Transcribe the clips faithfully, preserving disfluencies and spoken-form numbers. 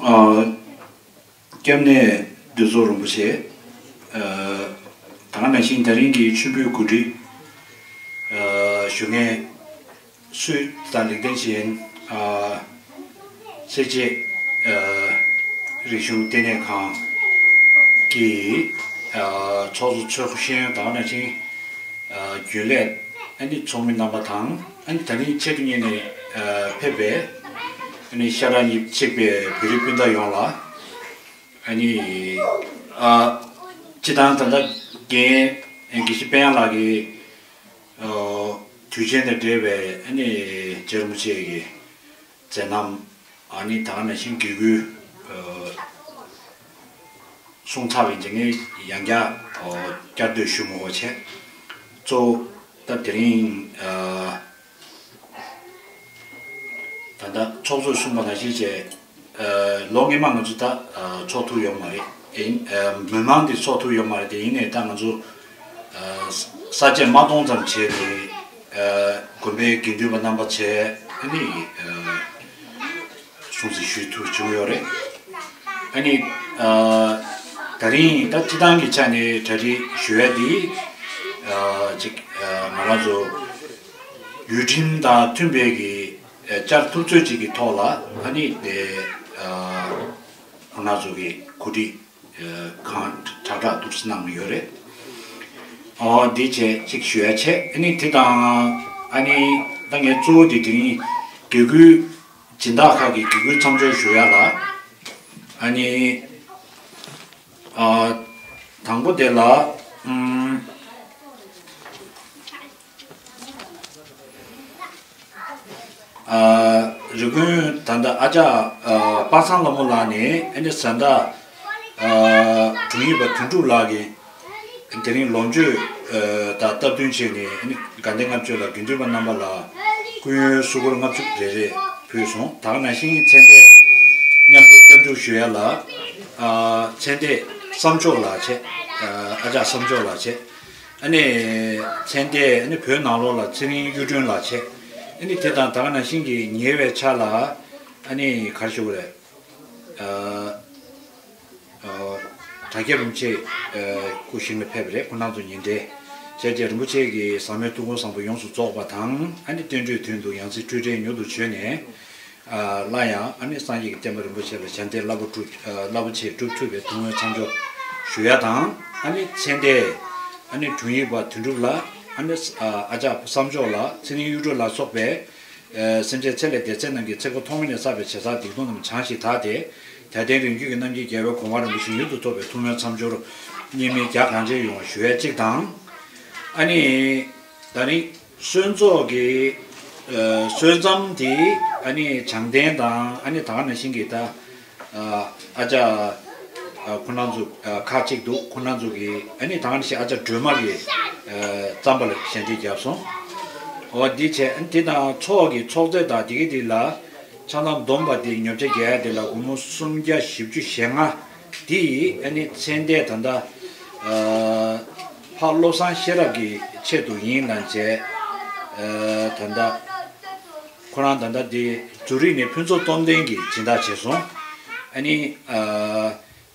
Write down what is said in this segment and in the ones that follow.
ཨ། སྐྱབས་གནས་འདུས་ཚོགས་རིན་པོ་ཆེ། ཨ། ད་ག་ནང་བཞིན་ད་རིང་གི་མཆོད་འབུལ་གོ་སྒྲིག་ཨ། ཞུ་མཁན་སུས་དང་ལེགས་ལྡན་ཅན། ཨ། སེར་བྱེས། ཨ། རིག་གཞུང་ལྟེ་གནས་ཁང་གི། ཨ། ཚོགས་གཙོ་ཚོགས་གཞོན་དང་ནང་བཞིན། ཨ། རྒྱུན་ལས། ཨ་ནི་ཚོགས་མི་རྣམ་པ་དང་། ཨ་ནི་ད་རིང་ཆེད་དུ་གཉེར་ནས། ཨ། ཕེབས་པའི། ཨ་ནི་ཤ་ཁྲག་གཉིས་གཅིག་པའི་བོད་རིགས་སྤུན་ཟླ་ཡོངས་ལ། ཨ་ནི། ཨ། སྤྱི་བཏང་ད་ལྟ་རྒན་དགེ་བཤེས་དཔལ་དབྱངས་ལགས་ཀྱི། ཨ། དུས་ཆེན་དང་འབྲེལ་བའི། ཨ་ནི་རྗེ་རིན་པོ་ཆེ་གི་མཛད་རྣམ། ཨ་ནི་ད་ག་ནང་བཞིན་དགེ་སྐོས། ཨ། གསུང་ཚར་བའི་རྗེས་ནས་ཡང་བསྐྱར། ཨ། བསྐྱར་ཟློས་ཞུ་མི་དགོས་བྱས། གཙོ་བོ་ད་དེ་རིང་། ཨ། ད་ལྟ་ཚོགས་གཙོས་གསུངས་པ་ནང་བཞིན་བྱས། ཨ། ལོ་སྔོན་མ་ང་ཚོ་ད། ཨ། ཚོགས་ཐུབ་ཡོད་མ་རེད། ཨེ། ཨ། མི་མང་འདི་ཚོགས་ཐུབ་ཡོད་མ་རེད་དེ། ཡིན་ནའི་ད་ང་ཚོ། ཨ། ས་བཅད་མ་སྟོང་ཙམ་བྱས་ཏེ། ཨ། དགོན་པའི་དགེ་འདུན་པ་རྣམ་པ་བྱས། ཨ་ནི། ཨ། སྲུང་བརྩི་ཞུ་ཐུབ་བྱུང་ཡོད་རེད། ཨ་ནི། ཨ། ད་རིང་ད་སྤྱི་བཏང་གི་ཆ་ནས་གྲ་སྒྲིག་ཞུ་ཡ་འདི། ཨ། ཅིག་ཨ། ང་རང་ཚོ་ཡུལ་ཁྲིམས་དང་མཐུན་པའི་གི། ཨ། བཅར་ཐུབ་ཚོད་ཅིག་གི་ཐོག་ལ། ཨ་ནི་དེ། ཨ། ཁོང་རྣམ་ཚོ་གི་གོ་སྒྲིག་ཨ། གང་དྲག་དྲག་ཏུ་གནང་ཡོད་རེད། ཨོ། འདི་བྱས་ཅིག་ཞུ་ཡ་བྱས། ཨ་ནི་དེ་དང་། ཨ་ནི་ད་ངས་གཙོ་བོ་དེ་དེ་རིང་དགེ་སྐོས་སྦྱིན་བདག་ཁག་གི་དགེ་སྐོས་མཚམས་སྦྱོར་ཞུ་ཡ་ལ། ཨ་ནི། ཨ། དང་པོ་དེ་ལ། ཨུམ། ཨ། རི་ཀོན་ད་ལྟ་ཨ་ཅག་ཨ། པ་སངས་ལྷ་མོ་ལགས་ནས། ཨ་ནི་བཟའ་ཟླ། ཨ། དྲུང་ཡིག་པ་དོན་གྲུབ་ལགས་ཀྱིས་དེ་རིང་ལོངས་སྤྱོད། ཨ། དང་སྟབས་བསྟུན་བྱས་ནས། ཨ་ནི་དགའ་ལྡན་ལྔ་མཆོད་ལ་དགེ་འདུན་པ་རྣམ་པ་ལ་སྐུ་ཡོན་སོ་སྐོར་ལྔ་བཅུ་རེ་རེ་ཕུལ་སོང་། ད་ག་ནང་བཞིན་མཚན་ལྡན་མཉམ་དུ་སྐྱབས་འཇུག་ཞུ་ཡ་ལ། ཨ། མཚན་ལྡན་བསམ་མཆོག་ལགས་བྱས། ཨ། ཨ་ཅག་བསམ་མཆོག་ལགས་བྱས། ཨ་ནི་མཚན་ལྡན། ཨ་ནི་བོད་ནང་ལོགས་ལ་ཚེ་རིང་གཡུ་སྒྲོན་ལགས་བྱས། ཨ་ནི་དེ་དང་ད་ག་ནང་བཞིན་གྱི་ཉེ་བའི་ཆ་ལ། ཨ་ནི་ག་རེ་ཞུ་དགོས་རེད། ཨ། ཨ། དྲ་རྒྱ་རིན་པོ་ཆེ། ཨ། སྐུ་ཞིང་ལ་ཕེབས་པ་རེད། ཁོང་རྣམ་ཚོ་ཉེ་འབྲེལ་བྱས་རྗེས། རིན་པོ་ཆེ་གི་ཟབ་མོའི་ཐུགས་དགོངས་བཟང་པོ་ཡོངས་སུ་རྫོགས་པ་དང་། ཨ་ནི་བསྟན་འགྲོའི་དོན་དུ་ཡང་སྲིད་འཁྲུལ་བྲལ་མྱུར་དུ་བྱོན་ནས། ཨ། སླར་ཡང་ཨ་ནི་སངས་རྒྱས་ཀྱི་བསྟན་པ་རིན་པོ་ཆེ་ལ་ཞབས་འདེགས་རླབས་པོ་སྒྲུབ། ཨ། རླབས་པོ་ཆེ་སྒྲུབ་ཐུབ་པའི་ཐུགས་སྨོན་མཚམས་སྦྱོར་ཞུ་ཡ་དང་། ཨ་ནི་མཚན་ལྡན། ཨ་ནི་དྲུང་ཡིག་པ་དོན་གྲུབ་ལགས། ཨ་ནི། ཨ། ཨ་ཅག་བསམ་མཆོག་ལགས། ཚེ་རིང་གཡུ་སྒྲོན་ལ་སོགས་པའི། ཨ། སེམས་ཅན་ཚེ་ལས་འདས་ཚད་རྣམས་ཀྱི་ཚེ་འཁོར་ཐོག་མེད་ནས་བསགས་པའི་བྱས་བསགས་སྡིག་ལྟུང་རྣམས་བྱང་ཞིང་དག་སྟེ། དད་ལྡན་རིམ་བརྒྱུད་ཀྱི་རྣམ་མཁྱེན་རྒྱལ་བའི་གོ་འཕང་རིན་པོ་ཆེ་མྱུར་དུ་ཐོབ་པའི་ཐུགས་སྨོན་མཚམས་སྦྱོར་སྙིང་མེད་རྒྱ་གང་ཆེ་ཡོང་བ་ཞུ་ཡ་གཅིག་དང་། ཨ་ནི་ད་རིང་གསོལ་ཚོགས་ཀྱི། ཨ། གསོལ་མཚམས་དེ། ཨ་ནི་བྱང་གདན་དང་། ཨ་ནི་ད་ག་ནང་བཞིན་གྱི་ད། ཨ། ཨ་ཅག་ཨ། ཁོང་རྣམ་ཚོ། ཨ། ཁག་ཅིག་འདུག་ཁོང་རྣམ་ཚོ་གིས། ཨ་ནི་ད་ག་ནང་བཞིན་ཨ་ཅག་སྒྲོལ་མ་གིས། ཨ། རྩམ་པ་ལ་ཞལ་འདེབས་བརྒྱབ་སོང་། འོ། འདི་བྱས། ཨ་ནི་དེ་དང་ཚོགས་ཀྱི་ཚོགས་རྫས་དང་དེ་གའི་དེ་ལ། ཆང་ལམ་སྡོམ་པ་དེ་ཉོ་ཆ་རྒྱག་ཡ་དེ་ལ་སྒོར་མོ་སུམ་བརྒྱ་བཞི་བཅུ་ཞེ་ལྔ་དེ། ཨ་ནི་མཚན་ལྡན་ད་ལྟ། ཨ། ཕ་བློ་བཟང་ཤེས་རབ་ཀྱི་ཆེད་དུ་ཡིན་ལབ་བྱས། ཨ། ད་ལྟ་ཁོ་རང་ད་ལྟ་དེ་ཛུ་རིག་ནས་ཕུན་ཚོགས་སྟོབས་ལྡན་གྱིས་སྦྱིན་བདག་བྱས་སོང་། ཨ་ནི། ཨ།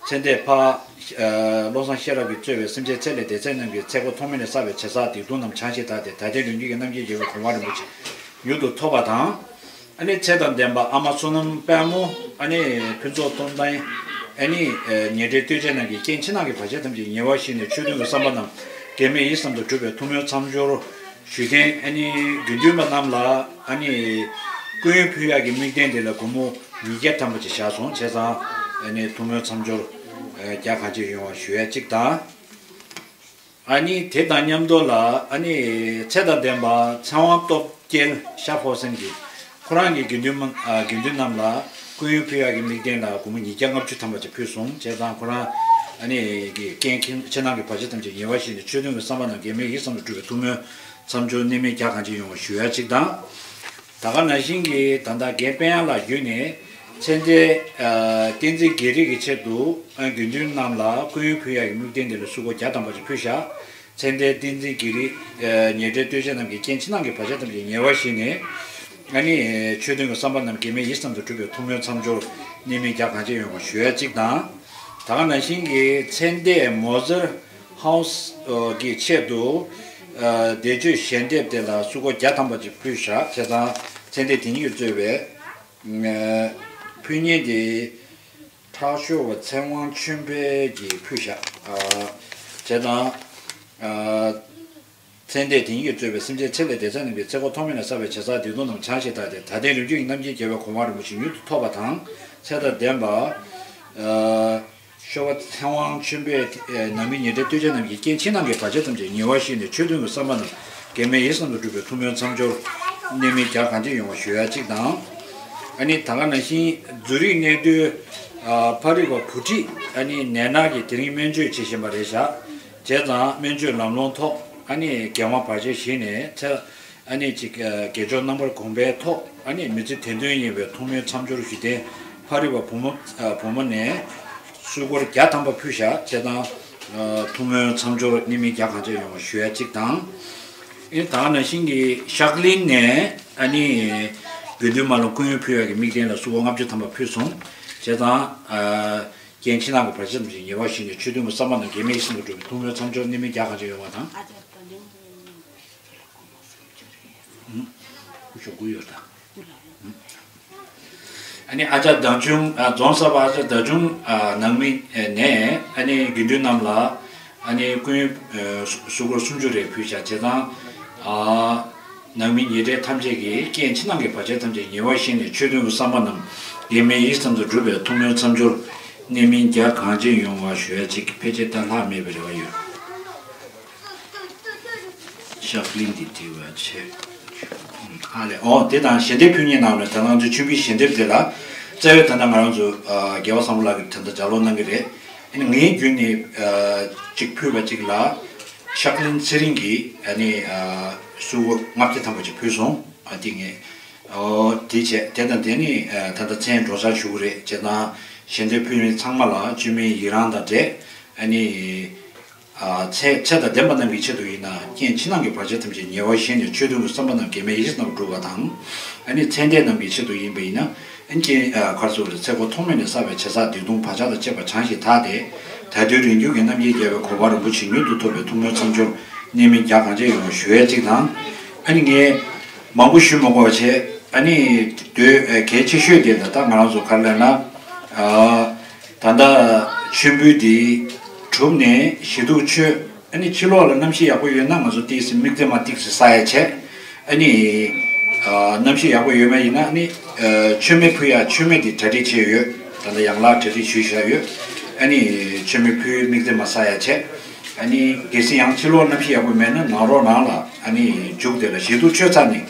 མཚན་ལྡན་ཕ། ཨ། བློ་བཟང་ཤེས་རབ་ཀྱིས་གཙོས་པའི་སེམས་ཅན་ཚེ་ལས་འདས་ཚད་རྣམས་ཀྱི་ཚེ་འཁོར་ཐོག་མེད་ནས་བསགས་པའི་བྱས་བསགས་སྡིག་ལྟུང་རྣམས་བྱང་ཞིང་དག་སྟེ། དད་ལྡན་རིམ་བརྒྱུད་ཀྱི་རྣམ་མཁྱེན་རྒྱལ་བའི་གོ་འཕང་རིན་པོ་ཆེ་མྱུར་དུ་ཐོབ་པ་དང་། ཨ་ནི་ཚེ་དང་ལྡན་པ་ཨ་མ་བསོད་ནམས་དཔལ་མོ། ཨ་ནི་ཕུན་ཚོགས་སྟོབས་ལྡན། ཨ་ནི། ཨ། ཉེ་འབྲེལ་ལྟོས་བཅས་རྣམས་ཀྱི་རྐྱེན་ཕྱི་ནང་གི་བར་ཆད་ཐམས་ཅད་ཉེ་བར་ཞི་ནས་ཆོས་དོན་གྱི་བསམ་པ་རྣམས་གེགས་མེད་ཡིད་བསམ་དུ་འགྲུབ་པའི་ཐུགས་སྨོན་མཚམས་སྦྱོར་ཞུ་མཁན། ཨ་ནི་དགེ་འདུན་པ་རྣམས་ལ། ཨ་ནི་སྐུ་ཡོན་ཕུལ་ཡག་གི་དམིགས་རྟེན་དེ་ལ་སྒོར་མོ་ཉིས་བརྒྱ་ཐམ་པ་ཅིག་བཞག་སོང་། བྱས་ཙང་ཨ་ནི་ཐུགས་སྨོན་མཚམས་སྦྱོར། ཨ། རྒྱ་གང་ཆེ་ཡོང་བ་ཞུ་ཡ་གཅིག་དང་། ཨ་ནི་དེ་དང་མཉམ་དུ་ལ། ཨ་ནི་ཚེ་དང་ལྡན་པ་ཚེ་དབང་སྟོབས་རྒྱལ་ཤར་ཕོ་སེང་གིས་ཁོ་རང་གི་དགེ་འདུན་མ། ཨ། དགེ་འདུན་རྣམས་ལ་སྐུ་ཡོན་ཕུལ་ཡག་གི་དམིགས་རྟེན་ལ་སྒོར་མོ་ཉིས་བརྒྱ་ལྔ་བཅུ་ཐམ་པ་ཅིག་ཕུལ་སོང་། བྱས་ཙང་ཁོ་རང་ཨ་ནི་གི་རྐྱེན་ཕྱི་ནང་གི་བར་ཆད་ཐམས་ཅད་ཉེ་བར་ཞི་ནས་ཆོས་དོན་གྱི་བསམ་པ་རྣམས་གེགས་མེད་ཡིད་བསམ་དུ་འགྲུབ་པའི་ཐུགས་སྨོན་མཚམས་སྦྱོར་གནད་སྨིན་རྒྱ་གང་ཆེ་ཡོང་བ་ཞུ་ཡ་གཅིག་དང་། ད་ག་ནང་བཞིན་གྱི་ད་ལྟ་རྒན་དཔལ་དབྱངས་ལགས་བརྒྱུད་ནས་མཚན་ལྡན། ཨ། བསྟན་འཛིན་དགེ་རིགས་ཀྱི་ཆེད་དུ། ཨ། དགེ་འདུན་རྣམས་ལ་སྐུ་ཡོན་ཕུལ་ཡག་གི་དམིགས་རྟེན་དེ་ལ་སུམ་སྒོར་བརྒྱ་ཐམ་པ་ཅིག་ཕུལ་བཞག་མཚན་ལྡན་བསྟན་འཛིན་དགེ་རིགས། ཨ། ཉེ་འབྲེལ་ལྟོས་བཅས་རྣམས་ཀྱི་རྐྱེན་ཕྱི་ནང་གི་བར་ཆད་ཐམས་ཅད་ཉེ་བར་ཞི་ནས། ཨ་ནི་ཆོས་དོན་གྱི་བསམ་པ་རྣམས་གེགས་མེད་ཡིད་བསམ་དུ་འགྲུབ་པའི་ཐུགས་སྨོན་མཚམས་སྦྱོར། གནད་སྨིན་རྒྱ་གང་ཆེ་ཡོང་བ་ཞུ་ཡ་གཅིག་དང་། ད་ག་ནང་བཞིན་གྱི་ཚེ་འདས་མོ་ཟེར་ཧའོ་སི་གི་ཆེད་དུ་བཟླས་བརྗོད་ཞལ་འདེབས་དེ་ལ་སུ་སྒོར་བརྒྱ་ཐམ་པ་ཅིག་ཕུལ་བཞག་བྱས་ཙང་ཚེ་འདས་དེ་ཉིད་ཀྱིས་གཙོས་པའི་ཕུལ་མཁན་དེ་ཁྲག་ཤོར་བ་ཚེ་དབང་ཆོས་འཕེལ་གྱིས་ཕུལ་བཞག་བྱས་ཙང་། ཚེ་འདས་དེ་ཉིད་ཀྱིས་གཙོས་པའི་སེམས་ཅན་ཚེ་ལས་འདས་ཚར་ནས་པའི་ཚེ་འཁོར་ཐོག་མེད་ལ་བསགས་པའི་བྱས་བསགས་སྡིག་ལྟུང་རྣམས་བྱང་ཞིང་དག་སྟེ་ད་ལྟའི་རིམ་བྱོན་གྱི་རྣམ་མཁྱེན་རྒྱལ་བའི་གོ་འཕང་རིན་པོ་ཆེ་མྱུར་དུ་ཐོབ་པ་དང་ཚེ་དང་ལྡན་པ། ཤོ་བ་ཚེ་དབང་ཆོས་འཕེལ་ནང་མི་ཉེ་འབྲེལ་གཏོས་ཆེན་རྣམས་ཀྱི་རྐྱེན་ཕྱི་ནང་གི་བར་ཆད་ཐམས་ཅད་ཉེ་བར་ཞི་ནས་ཆོས་མཐུན་གྱི་བསམ་པ་རྣམས་གེགས་མེད་ཡིད་བསམ་དུ་འགྲུབ་པའི་ཐུགས་སྨོན་མཚམས་སྦྱོར་གནད་སྨིན་རྒྱ་གང་ཆེ་ཡོང་བ་ཞུ་ཡ་གཅིག་དང་། ཨ་ནི་ད་ག་ནང་བཞིན་ཛུ་རིག་གནས་སྡོད་ཕ་རི་བ་བུ་ཁྲིད་ཨ་ནི་ནད་མནར་གྱིས་དེ་རིང་སྨན་བཅོས་བྱེད་བཞིན་པ་རེད་བཞག་བྱས་ཙང་སྨན་བཅོས་ལམ་ལྷོང་ཐོག་ཨ་ནི་གེགས་མ་བར་ཆད་ཞི་ནས་ཚེ་ཨ་ནི་ཅིག་དགེ་སྦྱོར་རྣམ་པར་གོམས་པའི་ཐོག་ཨ་ནི་མི་ཚེ་བདེ་དོན་ཡིན་པའི་ཐུགས་སྨོན་མཚམས་སྦྱོར་ཞུ་རྟེན་ཕ་རི་བ་བུ་མོ་བུ་མོ་ནས་སུ་སྒོར་བརྒྱ་ཐམ་པ་ཕུལ་བཞག་བྱས་ཙང་ཐུགས་སྨོན་མཚམས་སྦྱོར་གནད་སྨིན་རྒྱ་གང་ཆེ་ཡོང་བ་ཞུ་ཡ་གཅིག་དང་། ཨེ་ད་ག་ནང་བཞིན་གྱི་ཤག་ལིན་ནས་ཨ་ནི་དགེ་འདུན་མ་ལ་སྐུ་ཡོན་ཕུལ་ཡག་གི་དམིགས་རྟེན་ལ་སུ་སྒོར་ལྔ་བཅུ་ཐམ་པ་ཕུལ་སོང་། བྱས་ཙང་། རྐྱེན་ཕྱི་ནང་གི་བར་ཆད་ཐམས་ཅད་ཉེ་བར་ཞི་ནས་ཆོས་མཐུན་གྱི་བསམ་པ་རྣམས་གེགས་མེད་ཡིད་བསམ་དུ་འགྲུབ་པའི་ཐུགས་སྨོན་མཚམས་སྦྱོར་གནད་སྨིན་རྒྱ་གང་ཆེ་ཡོང་བ་དང་། ཨ་ཅག་ད་ལུང་། ཨུ་ཞོ་དགུ་ཡོད་ད། ཨ་ནི་ཨ་ཅག་ཟླ་ཆུང་རྫོང་གསར་པ་ཨ་ཅག་ཟླ་ཆུང་ནང་མི་ནས་ཨ་ནི་དགེ་འདུན་རྣམས་ལ་ཨ་ནི་སྐུ་ཡོན་སུ་སྒོར་སུམ་ཅུ་རེ་ཕུལ་བཞག་བྱས་ཙང་། ནང་མི་ཉེ་འབྲེལ་ཐམས་ཅད་ཀྱི་རྐྱེན་ཕྱི་ནང་གི་བར་ཆད་ཐམས་ཅད་ཉེ་བར་ཞི་ནས་ཆོས་མཐུན་གྱི་བསམ་པ་རྣམས་གེགས་མེད་ཡིད་བསམ་དུ་འགྲུབ་པའི་ཐུགས་སྨོན་མཚམས་སྦྱོར་གནད་སྨིན་རྒྱ་གང་ཆེ་ཡོང་བ་ཞུ་ཡ་གཅིག་ཕལ་ཆེར་ད་ལྷག་མེད་པའི་རེ་བ་ཡོད། ཤག་ལིན་འདི་དྲི་བ་ཆེ། ཨ་ལས་ཨོ་དེ་དང་ཞལ་འདེབས་ཕུལ་མཁན་ནང་ནས་ད་ང་ཚོའི་མཆོད་འབུལ་ཞལ་འདེབས་དེ་ལ་རྩ་བའི་ད་ལྟ་ང་རང་ཚོ་རྒྱལ་བ་བཟང་པོ་ལགས་ཀྱིས་ད་ལྟ་ལྗགས་ཀློག་གནང་གི་རེད། ཨ་ནི་ངའི་བརྒྱུད་ནས་གཅིག་ཕུལ་བ་གཅིག་ལ་ཤག་ལིན་ཚེ་རིང་གིས་ཨ་ནི་སུ་སྒོར་ལྔ་བརྒྱ་ཐམ་པ་ཅིག་ཕུལ་སོང་། ཨ་དེ་ངས་ཨོ་དེ་བྱས་དེ་དང་དེ་ནི་ད་ལྟ་མཚན་སྒྲོག་སྦྱང་ཞུ་གི་རེད་བྱས་ཙང་ཞལ་འདེབས་ཕུལ་མཁན་ཚང་མ་ལ་བཅོས་མིན་ཡི་རང་དང་འབྲེལ་ཨ་ནི། ཚེ་ཚེ་དང་ལྡན་པ་རྣམས་ཀྱི་ཆེད་དུ་ཡིན་ན་རྐྱེན་ཕྱི་ནང་གི་བར་ཆད་ཐམས་ཅད་ཉེ་བར་ཞི་ནས་ཆོས་མཐུན་གྱི་བསམ་པ་རྣམས་གེགས་མེད་ཡིད་བཞིན་དུ་འགྲུབ་པ་དང་། ཨ་ནི་ཚེ་འདས་རྣམས་ཀྱི་ཆེད་དུ་ཡིན་པ་ཡིན་ན་རྐྱེན་གར་སོགས་ལ་ཚེ་འཁོར་ཐོག་མེད་ནས་བསགས་པའི་བྱས་བསགས་སྡིག་ལྟུང་བག་ཆགས་དང་བཅས་པ་བྱང་ཞིང་དག་སྟེ། ད་ལྟའི་རིང་བྱོན་གྱི་རྣམ་མཁྱེན་རྒྱལ་བའི་གོ་འཕང་རིན་པོ་ཆེ་མྱུར་དུ་ཐོབ་པའི་ཐུགས་སྨོན་མཚམས་སྦྱོར་གནད་སྨིན་རྒྱ་གང་ཆེ་ཡོང་བ་ཞུ་ཡས་གཅིག་དང་། ཨ་ནི་ངས་མང་པོ་ཞུ་མ་དགོས་པ་བྱས་ཨ་ནི་དོན་གལ་ཆེ་ཤོས་དེ་ད་ལྟ་ང་རང་ཚོ་ག་རེ་ལབ་ན། ད་ལྟ་མཆོད་འབུལ་འདི་གྲུབ་ནས་ཞལ་ཐུག་མཆོད་ཨ་ནི་ཕྱི་ལོགས་ལ་གནམ་གཤིས་ཡག་པོ་ཡོད་ན་ང་ཚོ་ཏིག་ཙམ་དམིགས་བརྩེ་མ་ཏིག་ཙམ་བསགས་ཡ་བྱས་ཨ་ནི་གནམ་གཤིས་ཡག་པོ་ཡོད་མ་ཡིན་ན་ཨ་ནི་མཆོད་མེ་ཕུལ་ཡ་མཆོད་མེ་འདི་གྲ་སྒྲིག་བྱས་ཡོད། ད་ལྟ་ཡང་ལག་གྲ་སྒྲིག་ཞུས་བཞག་ཡོད། ཨ་ནི་མཆོད་མེ་ཕུལ་དམིགས་བརྩེ་མ་བསགས་ཡ་བྱས་ཨ་ནི་གལ་སྲིད་ཡང་ཕྱི་ལོགས་གནམ་གཤིས་ཡག་པོ་མེད་ན་ནང་ལོགས་ནང་ལ་ཨ་ནི་མཇུག་དེ་ལ་ཞལ་ཐུག་མཆོད་ཚར་ནས་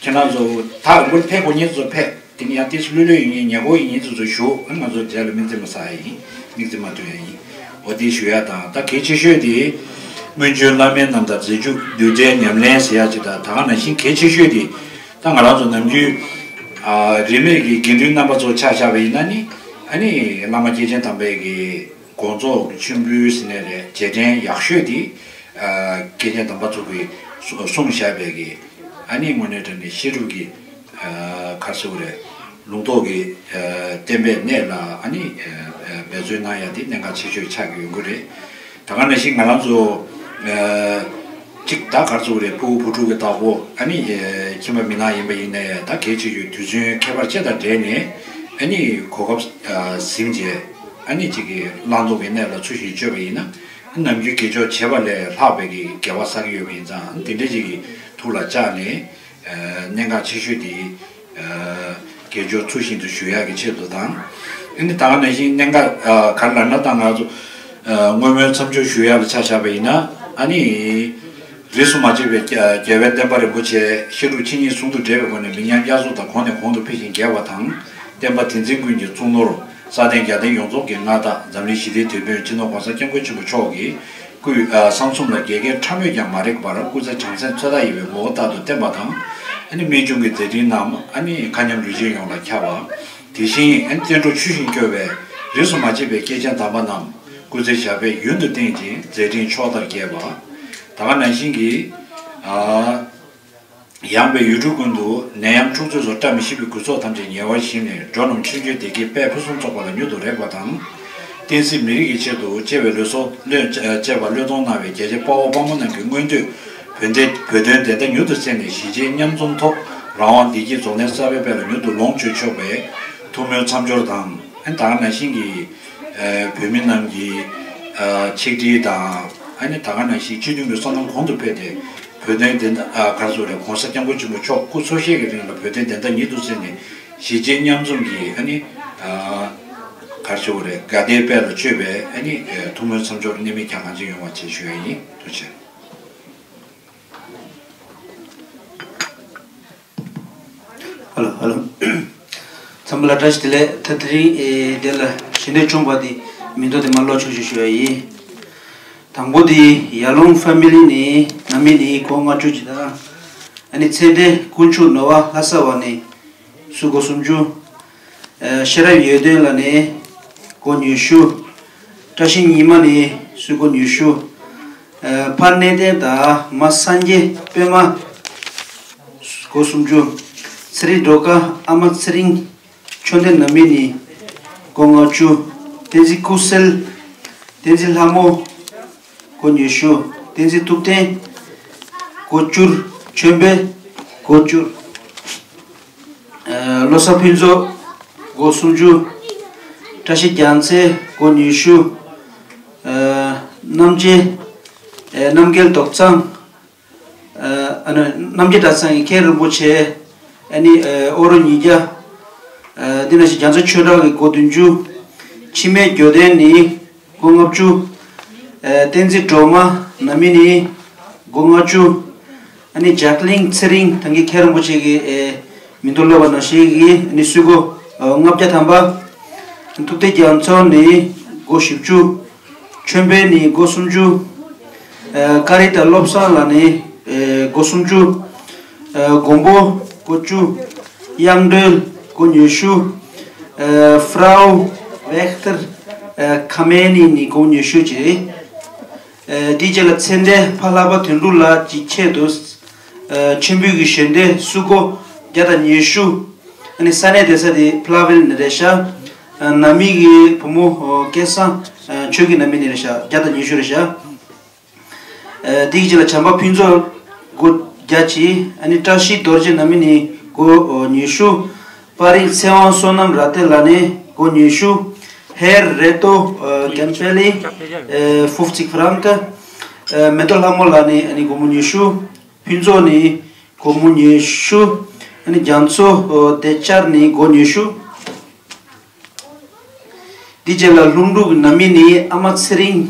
ཁྱེད་རང་ཚོ་ད་རིང་པོར་ཕེབས་དགོས་མཁན་ཚོ་ཕེབས། དེ་ནི་ཡང་ཏིས་ལྷོད་ལྷོད་ཡིན་ཉེ་ཉེ་གོ་ཡིན་ཉེ་ཚོ་ཚོ་ཞུ་ཨ་ང་ཚོ་རྗེས་ལ་དམིགས་བརྩེ་མ་བསགས་ཡ་ཡིན། དམིགས་བརྩེ་མ་གཏོང་ཡ་ཡིན། འོ་དེ་ཞུ་ཡ་དང་ད་གལ་ཆེ་ཤོས་དེ་སྔོན་བྱོན་བླ་མའི་རྣམ་ཐར་མཛད་བརྒྱུད་བསྡུས་གྲྭའི་ཉམས་ལེན་ཟེར་ཡ་ཅིག་དང་ད་ག་ནང་བཞིན་གལ་ཆེ་ཤོས་དེ་ད་ང་རང་ཚོ་ནམ་རྒྱུན་རིས་མེད་ཀྱི་དགེ་འདུན་རྣམ་པ་ཚོ་ཆ་བཞག་པ་ཡིན་ན་ནི་ཨ་ནི་བླ་མ་སྐྱེས་ཆེན་དམ་པའི་གི་དགོངས་རྫོགས་ཀྱི་མཆོད་འབུལ་ཟེར་ནའི་རེད་རྗེས་དྲན་ཡག་ཤོས་དེ་སྐྱེས་ཆེན་དམ་པ་ཚོ་གིས་གསུངས་བཞག་པའི་གི་ཨ་ནི་དངོས་གནས་དྲང་གནས་བཤད་སྒྲུབ་ཀྱི་ག་རེ་ཟེར་དགོས་རེད། ལུང་རྟོགས་ཀྱི་བསྟན་པའི་གནས་ལ་ཨ་ནི་འབད་བརྩོན་གནང་ཡ་དེ་གནད་འགག་ཆེ་ཤོས་ཆགས་ཀྱི་ཡོང་གི་རེད། ད་ག་ནང་བཞིན་ང་རང་ཚོ་གཅིག་ད་ག་རེ་ཟེར་དགོས་རེད། ཕྲུ་གུ་བུ་ཕྲུག་གི་བདག་པོ་ཨ་ནི་ཁྱིམ་པ་མི་ནག་ཡིན་པ་ཡིན་ནའི་ད་གལ་ཆེ་ཤོས་དུས་ཚོད་ཁྱད་པར་ཅན་དང་འབྲེལ་ནས་ཨ་ནི་གོ་སྐབས་ཟིན་རྗེས་ཨ་ནི་གཅིག་གི་བླང་དོར་གྱི་གནས་ལ་ཚུལ་བཞིན་སྤྱོད་པ་ཡིན་ན་ནམ་རྒྱུན་དགེ་སྦྱོར་བྱས་པ་ལས་ལྷག་པའི་གི་དགེ་བ་བསགས་ཀྱི་ཡོད་པ་ཡིན་ཙང་དེ་འདྲ་ཅིག་གི་ཐུགས་ལ་བཅངས་ནས། གནད་འགག་ཆེ་ཤོས་དེ་དགེ་སྦྱོར་ཚུལ་བཞིན་དུ་ཞུ་ཡག་གི་ཆེད་དུ་དང་། ཨ་ནི་ད་ག་ནང་བཞིན་གནད་འགག་ག་རེ་ལབ་ན་ད་ང་ཚོ་བསྔོ་སྨོན་མཚམས་སྦྱོར་ཞུ་ཡག་ལ་ཆ་བཞག་པ་ཡིན་ན་ཨ་ནི་རིས་སུ་མ་ཆད་པའི་རྒྱལ་བའི་བསྟན་པ་རིན་པོ་ཆེ་བཤད་སྒྲུབ་ཆོས་གཉིས་ཟུང་དུ་འབྲེལ་བའི་སྒོ་ནས་མི་ཉམས་དབྱར་གསོལ་དང་གོང་ནས་གོང་དུ་འཕེལ་ཞིང་རྒྱས་པ་དང་། བསྟན་པ་དེ་འཛིན་ཀུན་གྱི་གཙུག་ནོར་ས་སྟེང་རྒྱལ་བསྟན་ཡོངས་རྫོགས་ཀྱི་མངའ་བདག་འཛམ་གླིང་ཞི་བདེའི་དེད་དཔོན་སྤྱི་ནོར་༸གོང་ས་༸སྐྱབས་མགོན་ཆེན་པོ་མཆོག་གིས། སྐུའི་ཨ་གསང་གསུམ་ལ་རྒྱལ་ཁའི་ཁྲ་མོས་ཀྱང་མ་རེག་པར་སྐུ་ཚེ་གྲངས་ཚད་ཚོད་ལྟ་ཡི་བའི་ངོ་བོ་ལྟར་དུ་བསྟན་པ་དང་། ཨ་ནི་རྨད་བྱུང་གི་མཛད་འཕྲིན་རྣམས་ཨ་ནི་མཁའ་མཉམ་ལུས་སྦྱིན་ཡོངས་ལ་ཁྱབ་པ། དེ་བཞིན་ཨ་ནི་བསྟན་འགྲོ་ཆོས་བཞིན་སྐྱོང་བའི་རིས་སུ་མ་ཆད་པའི་སྐྱེས་ཆེན་དམ་པ་རྣམས་སྐུ་ཚེ་ཞབས་པད་ཡུན་དུ་བརྟན་ཅིང་མཛད་འཕྲིན་ཕྱོགས་མཐར་རྒྱས་པ། ད་ག་ནང་བཞིན་གྱི་ཨ། ཡངས་པའི་ཡུལ་གྲུ་ཀུན་ཏུ་ནད་ཡམས་འཁྲུག་རྩོད་སོགས་བཀྲ་མི་ཤིས་པའི་རྒུད་ཚོགས་ཐམས་ཅད་ཉེ་བར་ཞི་ནས། འགྲོ་རྣམས་ཆོས་འབྱོར་བདེ་སྐྱིད་དཔལ་ཕུན་སུམ་ཚོགས་པ་ལ་མྱུར་དུ་རེག་པ་དང་། བསྟན་སྲིད་མི་རིགས་ཀྱི་ཆེད་དུ་གཅེས་པའི་ལུས་སྲོག་བློས་བཅད་པར་བློས་གཏོང་གནང་བའི་རྒྱལ་གཅེས་དཔའ་བོ་དཔའ་མོ་རྣམས་ཀྱི་མངོན་འདོད་བོད་དོན་བོད་དོན་བདེན་མཐའ་མྱུར་དུ་གསལ་ནས། གཞིས་བྱེས་མཉམ་འཛོམས་ཐོག་རང་དབང་བདེ་སྐྱིད་རྫོགས་ལྡན་གསར་པའི་དཔལ་ལ་མྱུར་དུ་ལོངས་སྤྱོད་ཆོག་པའི་ཐུགས་སྨོན་མཚམས་སྦྱོར་དང་། ཨ་ནི་ད་ག་ནང་བཞིན་གྱི་ཨ་བོད་མི་རྣམས་ཀྱི་ཨ་ཆིག་སྒྲིལ་དང་། ཨ་ནི་ད་ག་ནང་བཞིན་སྤྱི་མཐུན་གྱི་བསོད་ནམས་གོང་དུ་འཕེལ་ཏེ། བོད་དོན་བདེན་མཐའ་ཨ་ག་རེ་ཟེར་རེད། ༸གོང་ས་༸སྐྱབས་མགོན་ཆེན་པོ་མཆོག་སྐུ་འཚོ་གཞེས་ཀྱི་རིང་ལ་བོད་དོན་བདེན་མཐའ་མྱུར་དུ་གསལ་ནས། གཞིས་བྱེས་མཉམ་འཛོམས་ཀྱི་ཨ་ནི་ཨ་ག་རེ་ཟེར་རེད། དགའ་ལྡན་དཔལ་ལ་སྤྱོད་པའི་ཨ་ནི་ཨ་ཐུགས་སྨོན་མཚམས་སྦྱོར་གནད་མེད་ཀྱང་གང་ཅི་ཡོང་བ་བྱེད་ཞུ་ཡ་ཡིན། ཐུགས་རྗེ་ཆེ། ཧ་ལོ། ཧ་ལོ། ཚང་མ་ལ་བཀྲ་ཤིས་བདེ་ལེགས། ད་དེ་རིང་ཨེ་དེ་ལ་ཞལ་འདེབས་བྱུང་བ་དེ་མིང་ཐོ་དེ་མར་ཀློག་ཆོག་ཞུ་ཞུ་ཡ་ཡིན། དང་པོ་དེ་ཡར་ཀླུང་ཕ་མི་ལི་ནས་ནང་མི་ནས་སྒོ་ལྔ་བཅུ་ཅིག་དང་། ཨ་ནི་ཚེ་བརྟན་དཀོན་མཆོག་ནོར་བ་ལྷ་ས་བ་ནས་སུ་སྒོ་སུམ་ཅུ། ཨེ་ཤེས་རབ་ཡོན་ཏན་ལགས་ནས་སྒོ་ཉི་ཤུ། བཀྲ་ཤིས་ཉི་མ་ནས་སུ་སྒོ་ཉི་ཤུ། ཨེ་ཕ་གནས་བརྟན་དང་མ་སངས་རྒྱས་པད་མ་སྒོ་སུམ་ཅུ། ཚེ་རིང་སྒྲོལ་དཀར་ཨ་མ་ཚེ་རིང་ཆོས་ལྡན་ནང་མི་ནས་སྒོ་ལྔ་བཅུ། བསྟན་འཛིན་སྐུ་གསལ། བསྟན་འཛིན་ལྷ་མོ་སྒོ་ཉི་ཤུ། བསྟན་འཛིན་ཐུབ་བསྟན་སྒོ་བཅུར། ཆོས་འཕེལ་སྒོ་བཅུ། ཨ་བློ་བཟང་ཕུན་ཚོགས་སྒོ་སུམ་ཅུ། བཀྲ་ཤིས་རྒྱལ་མཚན་སྒོ་ཉི་ཤུ། ཨ་རྣམ་རྒྱལ། ཨ་རྣམ་རྒྱལ་རྡོ་གཙང་། ཨ་ཨ་ནི་རྣམ་རྒྱལ་གྲྭ་ཚང་གི་མཁན་རིན་པོ་ཆེ། ཨ་ནི་ཨ་ཨོ་རོ་ཉིས་བརྒྱ། ཨ་འདི་ནང་བཞིན་རྒྱ་མཚོ་ཆོས་གྲགས་ཀྱི་སྒོ་བདུན་ཅུ། འཆི་མེད་འགྱོད་ལྡན་ནི་སྒོ་ལྔ་བཅུ། ཨ་བསྟན་འཛིན་སྒྲོལ་མ་ནང་མི་ནི་སྒོ་ལྔ་བཅུ། ཨ་ནི་འཇའ་གླིང་ཚེ་རིང་ད་གིན་མཁན་རིན་པོ་ཆེ་གི་ཨེ་མིང་ཐོ་ཀློག་པ་ནང་བཞིན་གྱི་ཨ་ནི་སུ་སྒོ་ཨ་ལྔ་བརྒྱ་ཐམ་པ། ཐུབ་བསྟན་རྒྱ་མཚོ་ནི་སྒོ་བཞི་བཅུ། ཆོས་འཕེལ་ནི་སྒོ་སུམ་ཅུ། ཨ་ཀ་རི་ཏ་བློ་བཟང་ལགས་ནི་ཨེ་སྒོ་སུམ་ཅུ། ཨ་མགོན་པོ་སྒོ་བཅུ། དབྱངས་སྒྲོལ་སྒོ་ཉི་ཤུ། ཨ་ཕ་རའུ་ཝེག་ཏར་ཨ་ཁ་མེ་ནི་ནི་སྒོ་ཉི་ཤུ་བཅས། ཨ་དེའི་རྗེས་ལ་ཚེ་འདས་ཕ་ལྷ་པ་དོན་གྲུབ་ལགས་ཀྱི་ཆེད་དུ། ཨ་མཆོད་འབུལ་གྱི་ཞལ་འདེབས་སུ་སྒོ་བརྒྱ་དང་ཉི་ཤུ། ཨ་ནི་ས་གནས་བསྡད་ས་དེ་ཕ་ལ་ཝེལ་ནས་རེད་ཤག་ཨ་ནང་མི་གི་བུ་མོ་ཨོ་སྐལ་བཟང་ཨ་ཆོས་སྐྱིད་ནང་མི་ནས་རེད་ཤག་བརྒྱ་དང་ཉི་ཤུ་རེད་ཤག་ཨ་དེ་གི་རྗེས་ལ་བྱམས་པ་ཕུན་ཚོགས་སྒོ་བརྒྱ་གཅིག་ཨ་ནི་བཀྲ་ཤིས་རྡོ་རྗེ་ནང་མི་ནས་སྒོ་ཨོ་ཉི་ཤུ། པ་རིག་ཚེ་དབང་བསོད་ནམས་ར་ཏེ་ལགས་ནས་སྒོ་ཉི་ཤུ། ཧེར་རེ་ཏོ་ཨ་ཀེམ་པེ་ལི་ཨ་ཧྥུབ་ཙིག་ཧྥ་རང་ཀ་ཨ་མེ་ཏོག་ལྷ་མོ་ལགས་ནས་ཨ་ནི་སྒོར་མོ་ཉི་ཤུ། ཕུན་ཚོགས་ནི་སྒོར་མོ་ཉི་ཤུ། ཨ་ནི་རྒྱ་མཚོ་བདེ་ཆར་ནི་སྒོར་ཉི་ཤུ། དེ་རྗེས་ལ་ལྷུན་གྲུབ་ཀྱི་ནང་མི་ནི་ཨ་མ་ཚེ་རིང་